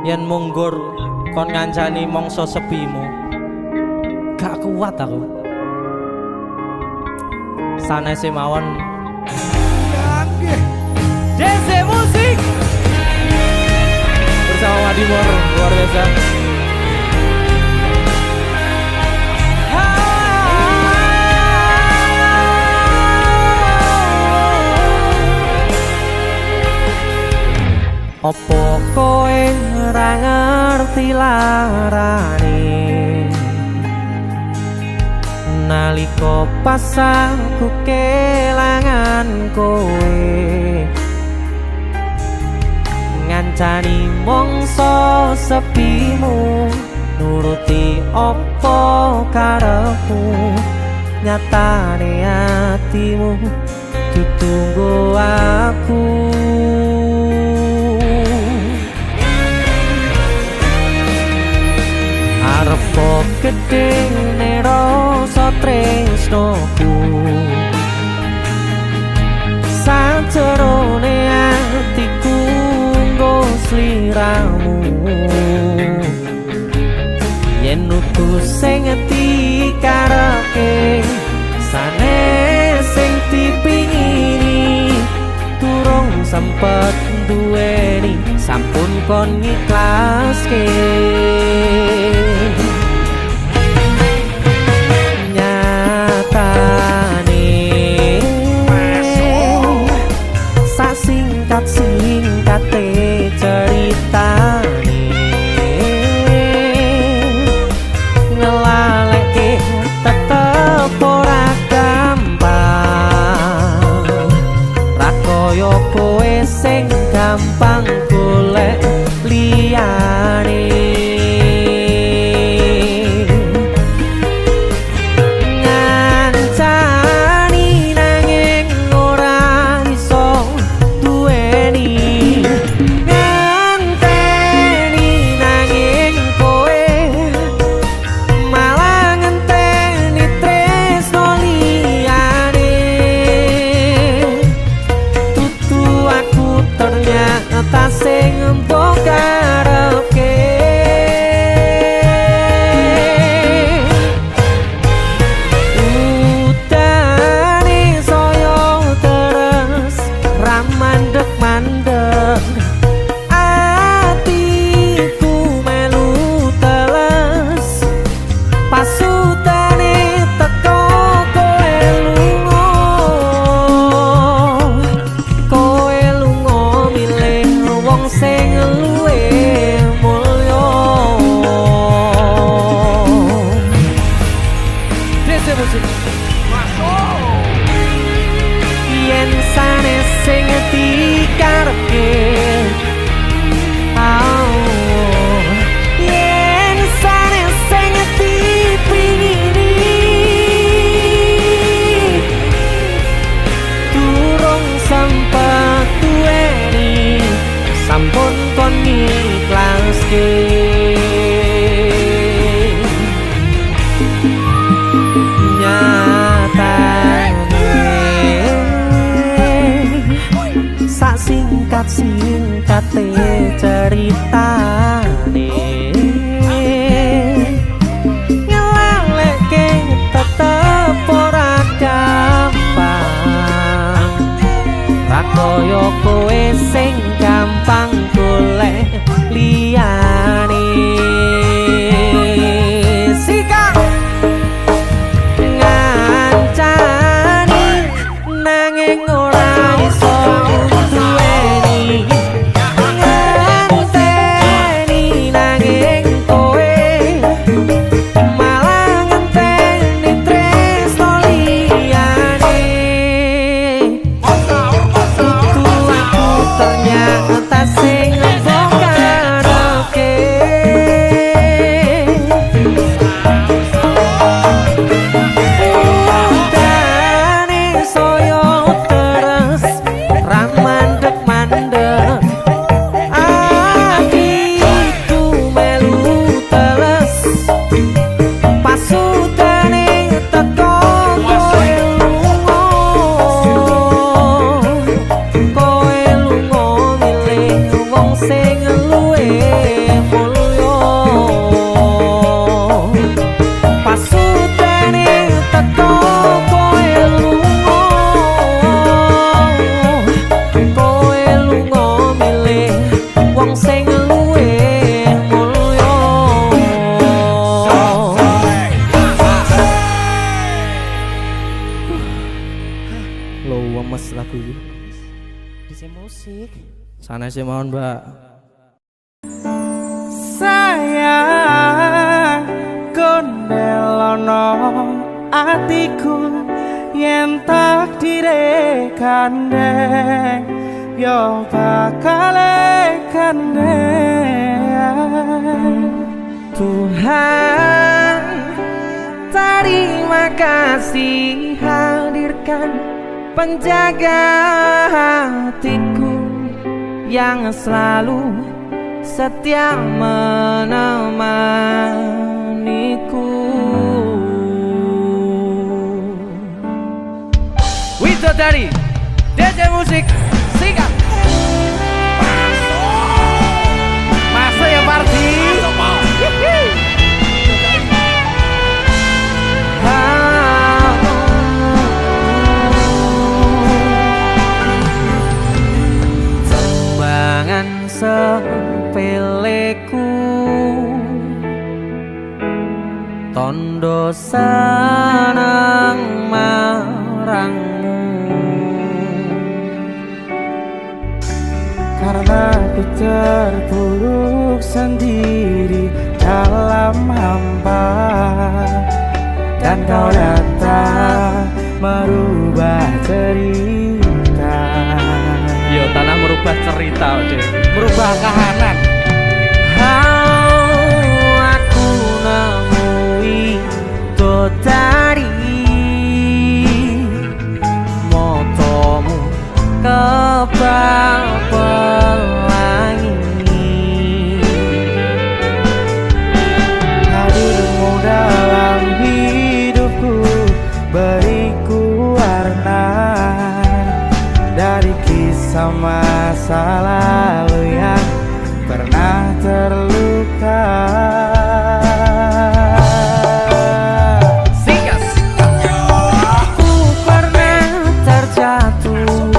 Speaker 2: Yen munggur kon ngancani mangsa sepimu, gak kuat aku. Sanese mawon
Speaker 3: DC Musik bersama Wadimor luar biasa.
Speaker 2: Opo kowe ora ngerti larane nalika pas aku kelangan kowe, ngancani mangsa sepimu, nuruti opo karepmu, nyatane atimu ditunggu aku. Arepa gedene rasa tresnoku, sajerone atiku nggo sliramu. Yen nutu sing dikarepke sanes sing dipingini, durung sempet duweni sampun kon ngiklaske. Nyatane sak singkat-singkate ceritane, ngelaleke tetep ora gampang, ra kaya kowe sing gampang golek liyane.
Speaker 5: Musik.
Speaker 2: Sanese mawon, Mbak.
Speaker 5: Sayang, kondelono atiku yen takdire kandheng yo bakale kandheng. Tuhan, terima kasih hadirkan penjaga hatiku yang selalu setia menemaniku.
Speaker 3: Widodari DJ Musik, sikat. Masuk ya, Pardi.
Speaker 2: Tembangan sepeleku, tondo seneng marangmu.
Speaker 5: Karena ku terpuruk sendiri dalam hampa, dan kau datang merubah cerita.
Speaker 3: Yo, tanah merubah cerita, Dek.
Speaker 5: Merubah kahanan.
Speaker 2: Oh, aku nemu widodari, motomu kebal pelangi.
Speaker 5: Hadirmu dalam hidupku beriku warna dari kisah masa lalu yang pernah terluka.
Speaker 3: Sikat.
Speaker 2: Ku pernah terjatuh,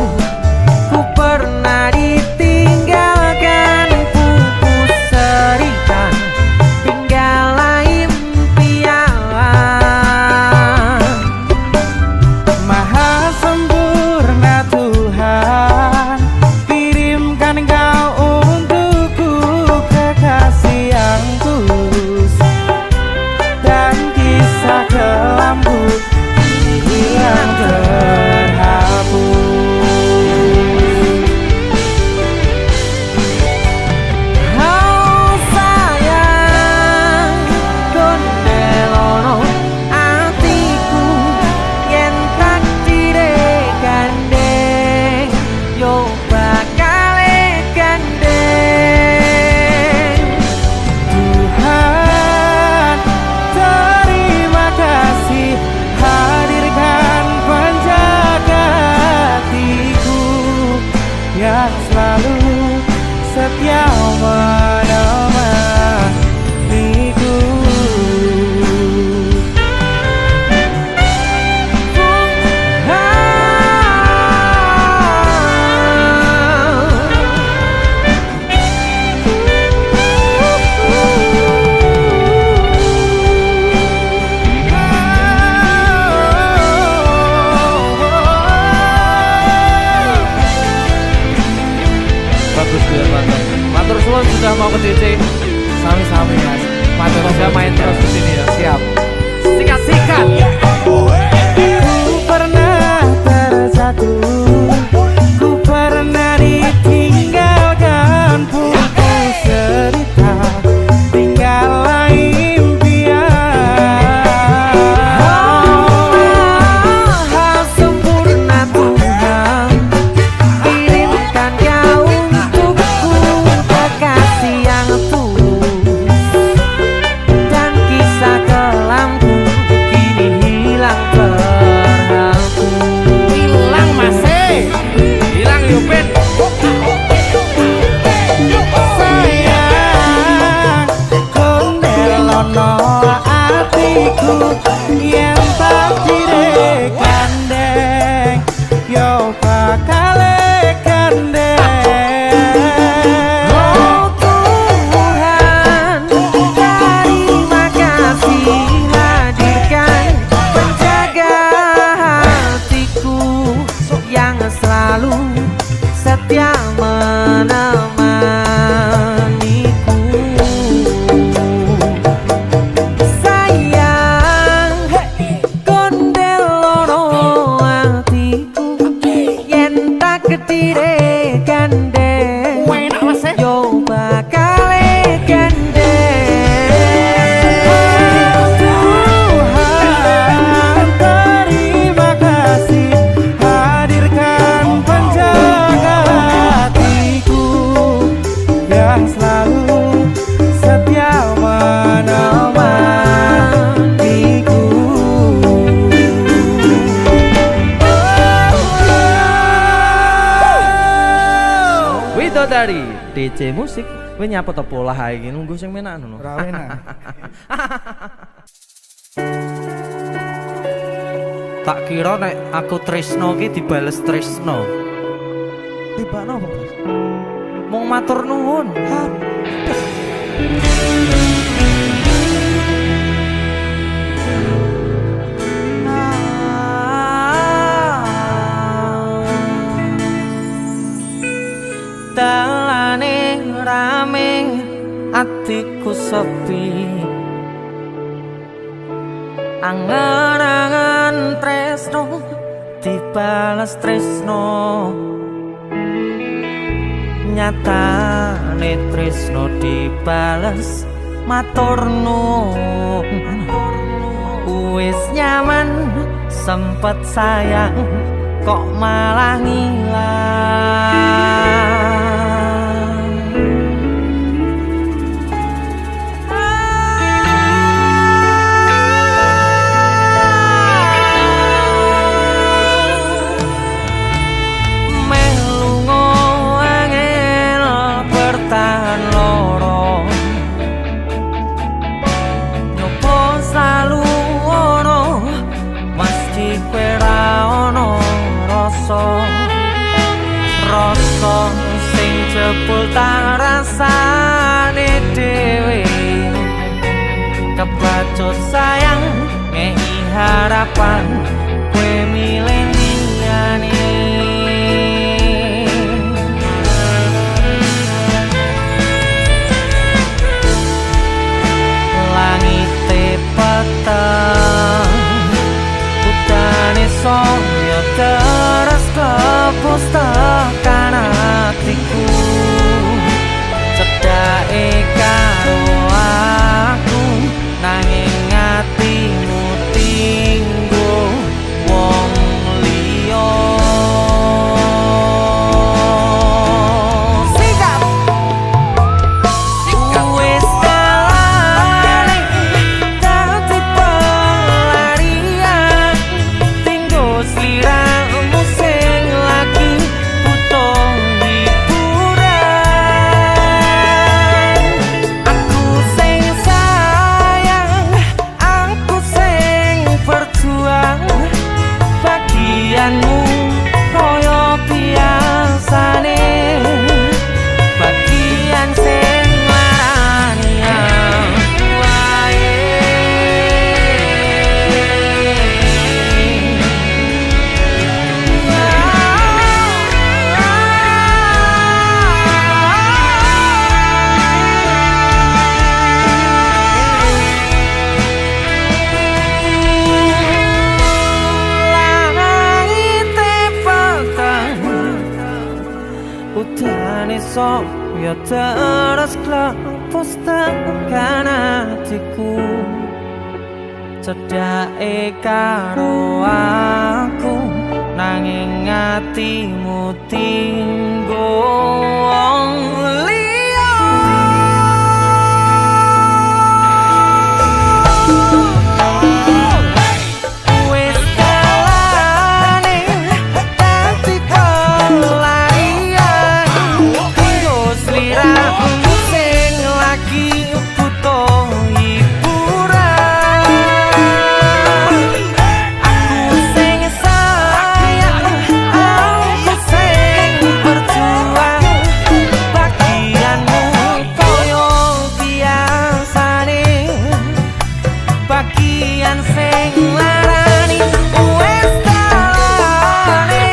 Speaker 2: ku pernah ditinggalkan, pupus cerita, tinggallah impian.
Speaker 5: Maha sempurna Tuhan, kirimkan kau untukku kekasih yang tulus, dan kisah kelamku hilang terhapus.
Speaker 2: Oh sayang, kondelono atiku yen takdire gandeng yo bakale gandeng.
Speaker 5: Tuhan, terima kasih hadirkan penjaga hatiku yang selalu setia menemaniku.
Speaker 3: Bagus ya, mantap. Matur suwun sudah mau ke DC.
Speaker 5: Sami-sami, Mas. Matur
Speaker 3: Semoga
Speaker 5: suwun
Speaker 3: main
Speaker 5: juga.
Speaker 3: terus di sini ya.
Speaker 5: Siap.
Speaker 3: Sikat, sikat.
Speaker 5: Ku pernah terjatuh, ku pernah ditinggalkan, pupus cerita, tinggallah impian.
Speaker 2: Maha sempurna Tuhan, kirimkan kau untukku kekasih yang tulus, dan kisah kelamku kini hilang terhapus.
Speaker 3: Hilang, Mas. Hilang yo, Ben.
Speaker 5: Sayang, kondelono atiku yen takdire gandeng yo bakale gandeng.
Speaker 2: Oh Tuhan, terima kasih hadirkan penjaga hatiku yang selalu setia. DC Musik. Kowe nyapa to polah ae iki nunggu sing menak ngono.
Speaker 5: Ora enak.
Speaker 2: Tak kira nek aku tresno ki dibales tresno.
Speaker 5: Tibakno apa, Bos?
Speaker 2: Mung matur nuwun. Dalane rame atiku sepi, angen-angen tresno dibales tresno, nyatane tresno dibales matur nuwun. Wis nyaman sempet sayang kok malah ngilang. Meh lunga angel bertahan loro, nyoba selalu ono meski kowe ra ono rasa. Rasa sing jebul tak rasane dhewe, kebacut sayang ngei harapan kowe milih liyane. Langite peteng, udane soyo terus kepus tekan atiku, cedhake karo aku nanging atimu tinggo wong liya. Sikap wis dalane dadi pelarian, tinggo sliramu sing lagi butuh hiburan. Aku sing sayang, aku sing berjuang, bagianmu koyo biasane, bagian sing marani aku wae. Langite peteng, udane soyo terus klepus tekan atiku, cedhake karo aku nanging atimu tinggo wong liya. Wis dalane dadi pelarian, tinggo sliramu sing lagi butuh hiburan. Aku sing sayang, aku sing berjuang, bagianmu koyo biasane, bagian sing larani. Wis dalane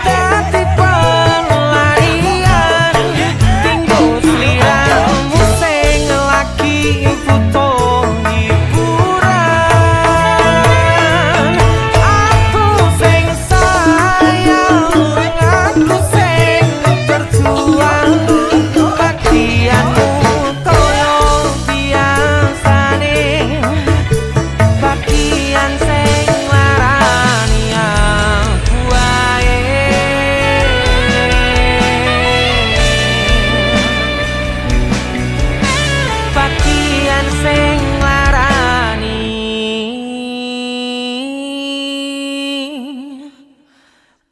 Speaker 2: dadi pelarian, tinggo sliramu sing lagi butuh hiburan. Aku sing sayang, aku sing berjuang, bagianmu koyo biasane, bagian sing larani aku wae. Bagian sing larani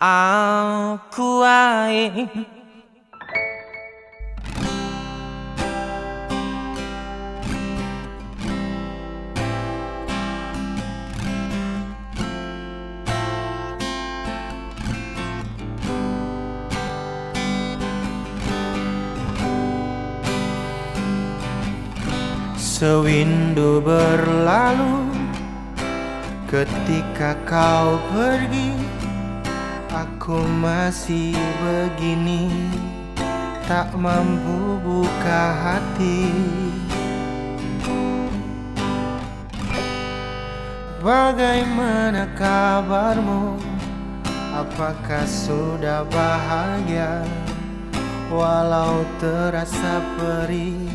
Speaker 2: aku wae.
Speaker 5: Sewindu berlalu, ketika kau pergi, aku masih begini, tak mampu buka hati. Bagaimana kabarmu? Apakah sudah bahagia? Walau terasa perih,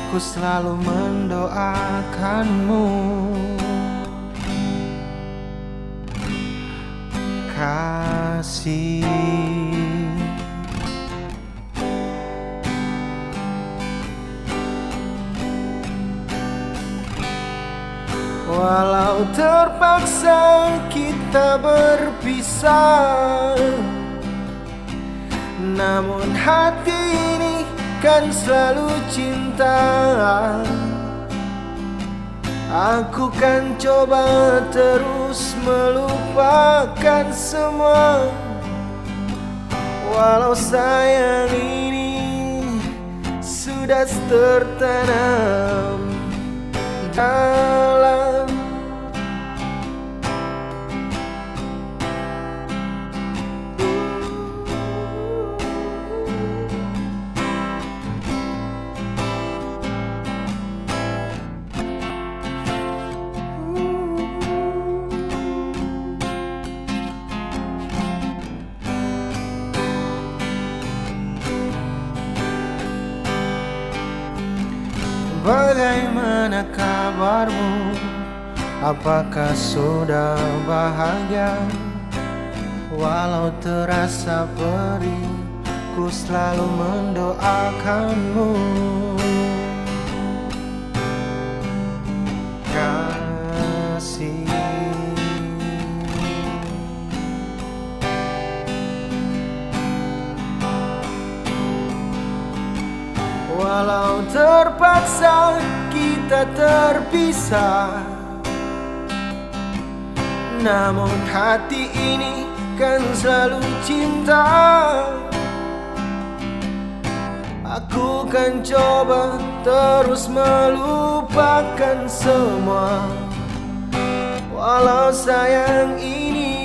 Speaker 5: ku selalu mendoakanmu. Kasih. Walau terpaksa kita berpisah, namun hati ini kan selalu cinta. Aku kan coba terus melupakan semua, walau sayang ini sudah tertanam dalam. Bagaimana kabarmu? Apakah sudah bahagia? Walau terasa perih, ku selalu mendoakanmu. Kasih. Walau terpaksa kita terpisah, namun hati ini kan selalu cinta. Aku kan coba terus melupakan semua, walau sayang ini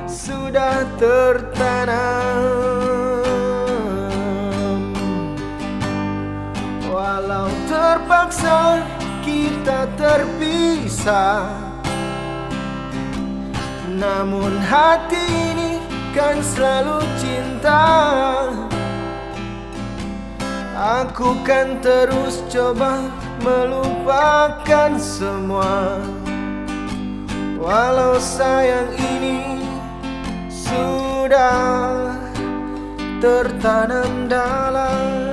Speaker 5: sudah tertanam. Walau terpaksa kita terpisah, namun hati ini kan selalu cinta. Aku kan terus coba melupakan semua, walau sayang ini sudah tertanam dalam.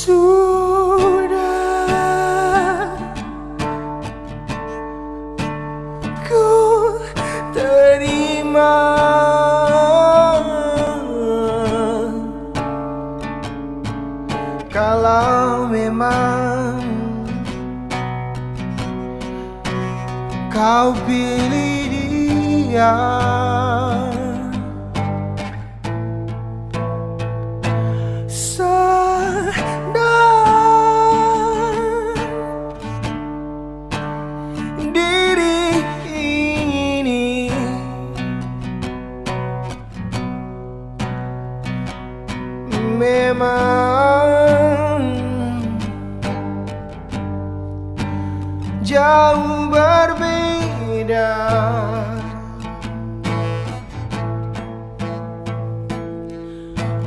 Speaker 5: Sudah ku terima kalau memang kau pilih dia. Diri ini memang jauh berbeda.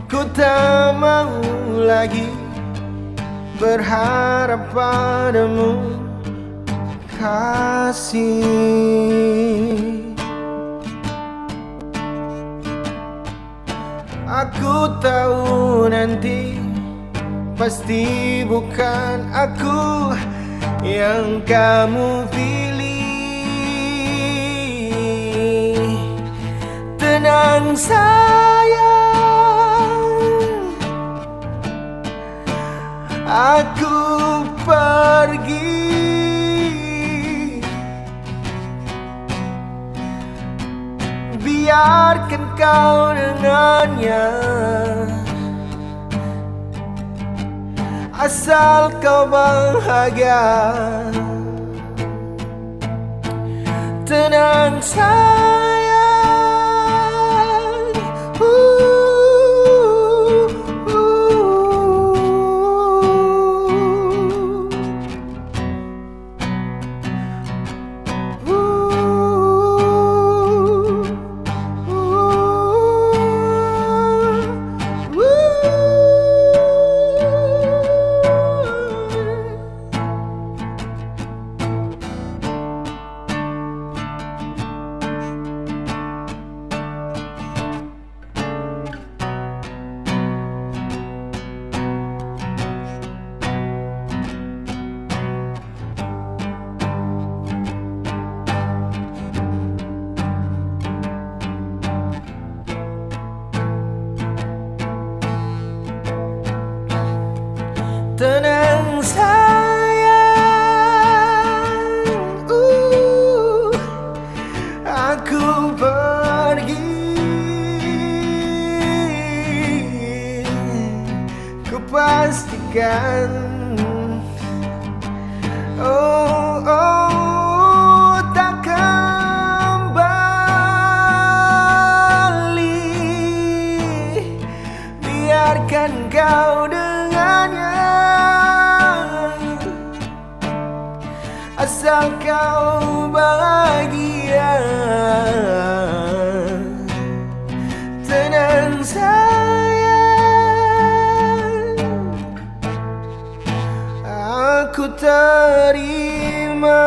Speaker 5: Ku tak mau lagi berharap padamu, kasih. Aku tahu nanti pasti bukan aku yang kamu pilih. Tenang sayang, aku pergi. Biarkan kau dengannya, asal kau bahagia. Tenang sayang, Tenang sayang, aku pergi. Ku pastikan, oh, oh, tak kembali. Biarkan kau dengannya, asal kau bahagia. Tenang sayang, aku terima.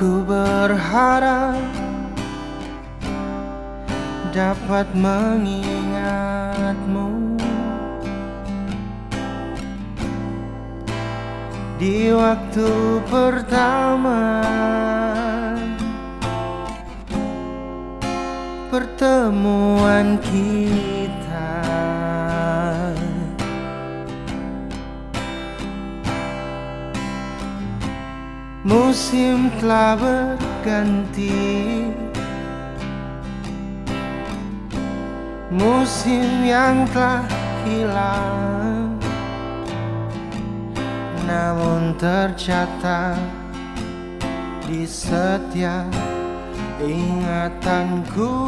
Speaker 5: Ku berharap dapat mengingatmu di waktu pertama pertemuan kita. Musim telah berganti, musim yang telah hilang, namun tercatat di setiap ingatanku.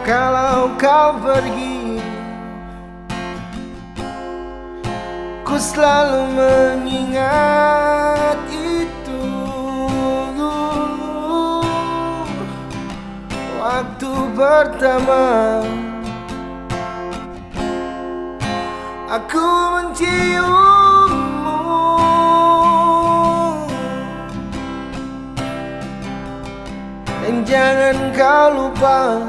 Speaker 5: Kalau kau pergi, ku selalu mengingat itu. Waktu pertama aku menciummu, dan jangan kau lupa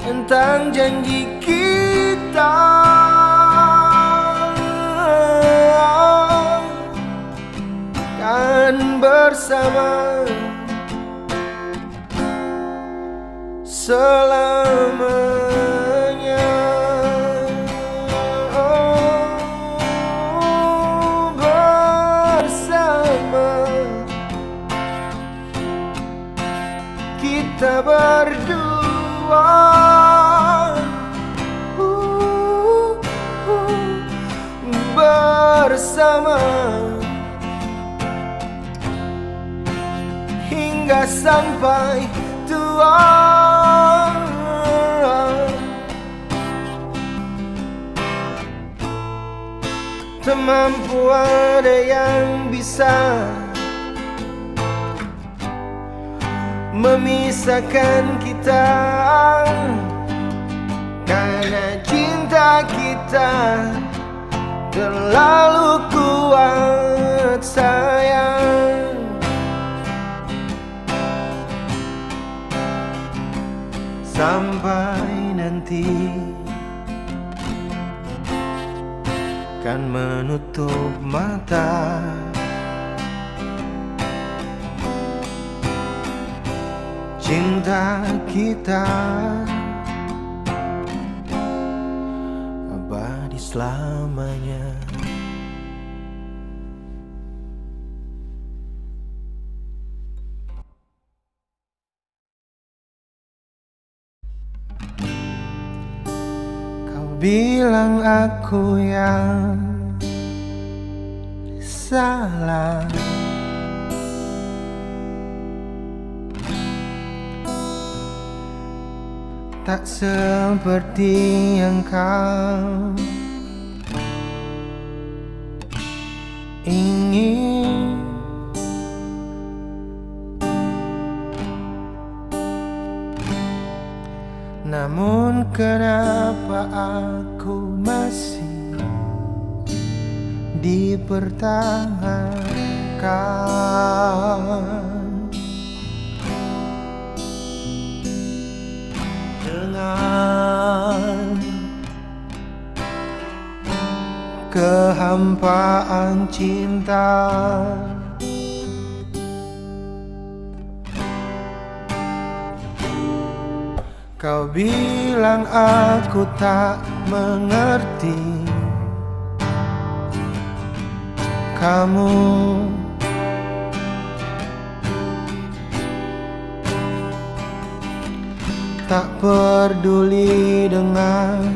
Speaker 5: tentang janji kita. Kan bersama selamanya. Oh, bersama kita berdua. Bersama hingga sampai tua. Tak mampu ada yang bisa memisahkan kita, karena cinta kita terlalu kuat, sayang. Sampai nanti kan menutup mata, cinta kita abadi selamanya. Kau bilang aku yang salah, tak seperti yang kau ingin. Namun kenapa aku masih dipertahankan dengan kehampaan cinta? Kau bilang aku tak mengerti kamu, tak peduli dengan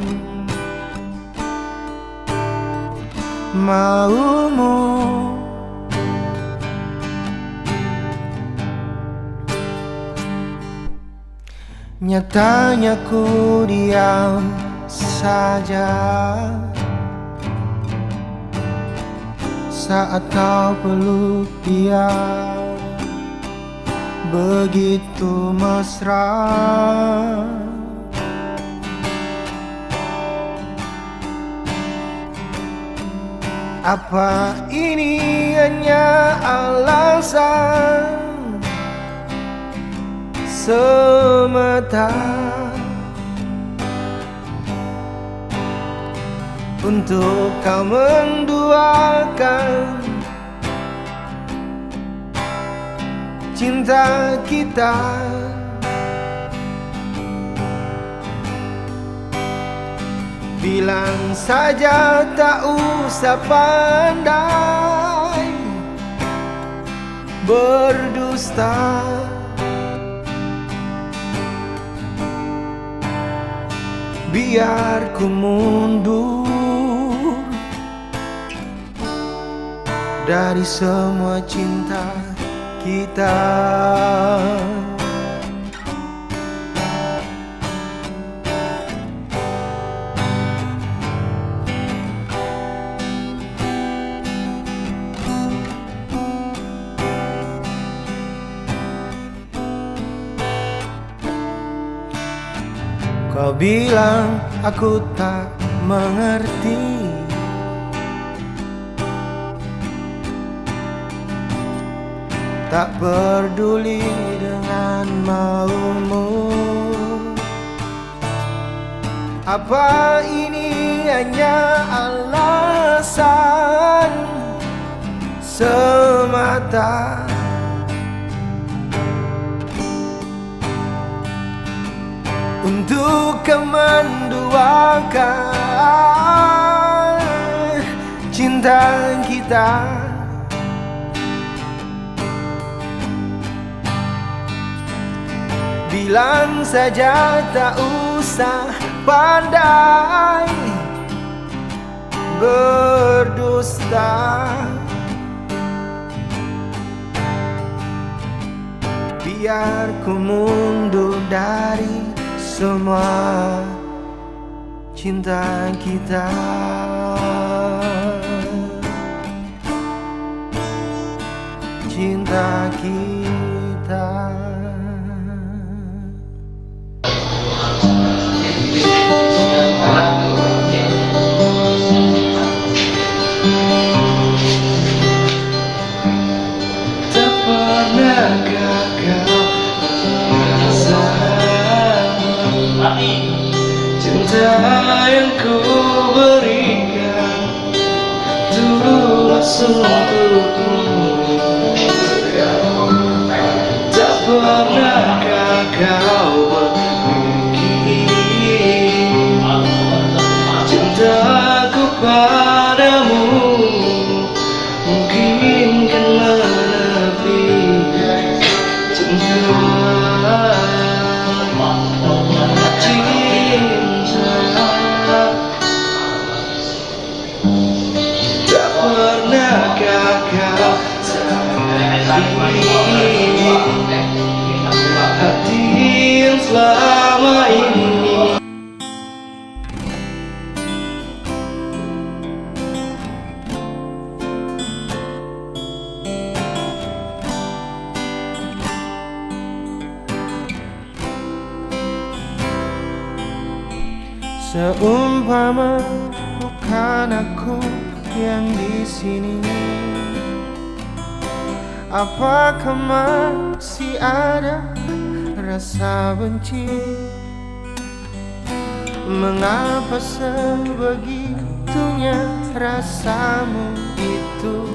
Speaker 5: maumu. Nyatanya ku diam saja saat kau peluk dia begitu mesra. Apa ini hanya alasan semata untuk kau menduakan cinta kita? Bilang saja tak usah pandai berdusta, biar ku mundur dari semua cinta kita. Kau bilang aku tak mengerti, tak peduli dengan maumu. Apa ini hanya alasan semata untuk kemenduakan cinta kita? Bilang saja tak usah pandai berdusta, biar ku mundur dari semua cinta kita.
Speaker 7: tulus untukmu. Tak pernahkah kau berpikir cintaku padamu mungkin kan menepi cinta, cinta. Tak pernahkah kau sadari hati yang selama ini.
Speaker 5: Seumpama bukan aku yang di sini, apakah masih ada rasa benci? Mengapa sebegitunya rasamu itu?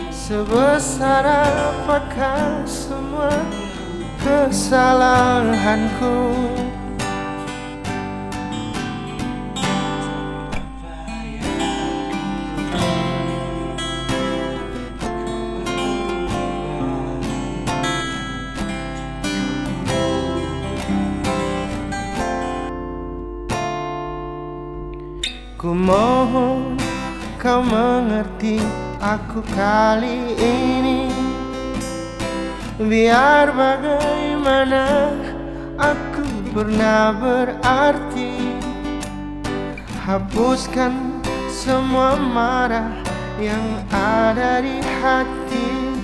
Speaker 5: Sebesar apakah semua kesalahanku? Ku mohon kau mengerti aku kali ini. Biar bagaimana aku pernah berarti. Hapuskan semua marah yang ada di hati.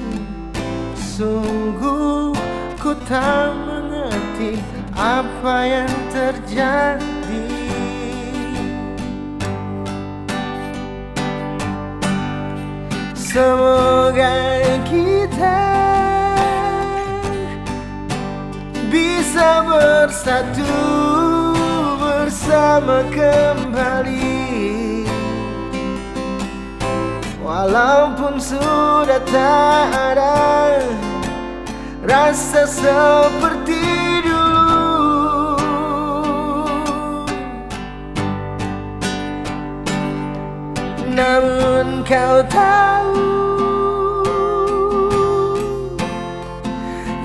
Speaker 5: Sungguh ku tak mengerti apa yang terjadi. Semoga kita bisa bersatu bersama kembali. Walaupun sudah tak ada rasa seperti dulu. Namun kau tahu,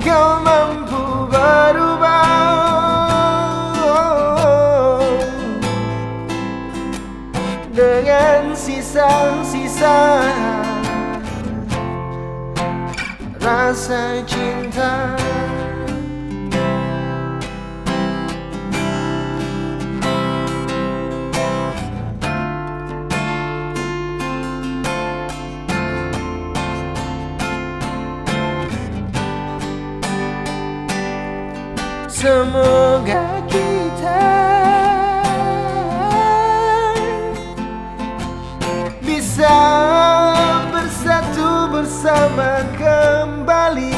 Speaker 5: kau mampu berubah dengan sisa-sisa rasa cinta. Semoga kita bisa bersatu bersama kembali.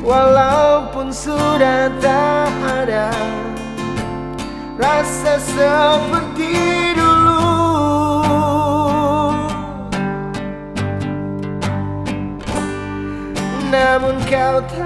Speaker 5: Walaupun sudah tak ada rasa seperti dulu. Namun kau tahu,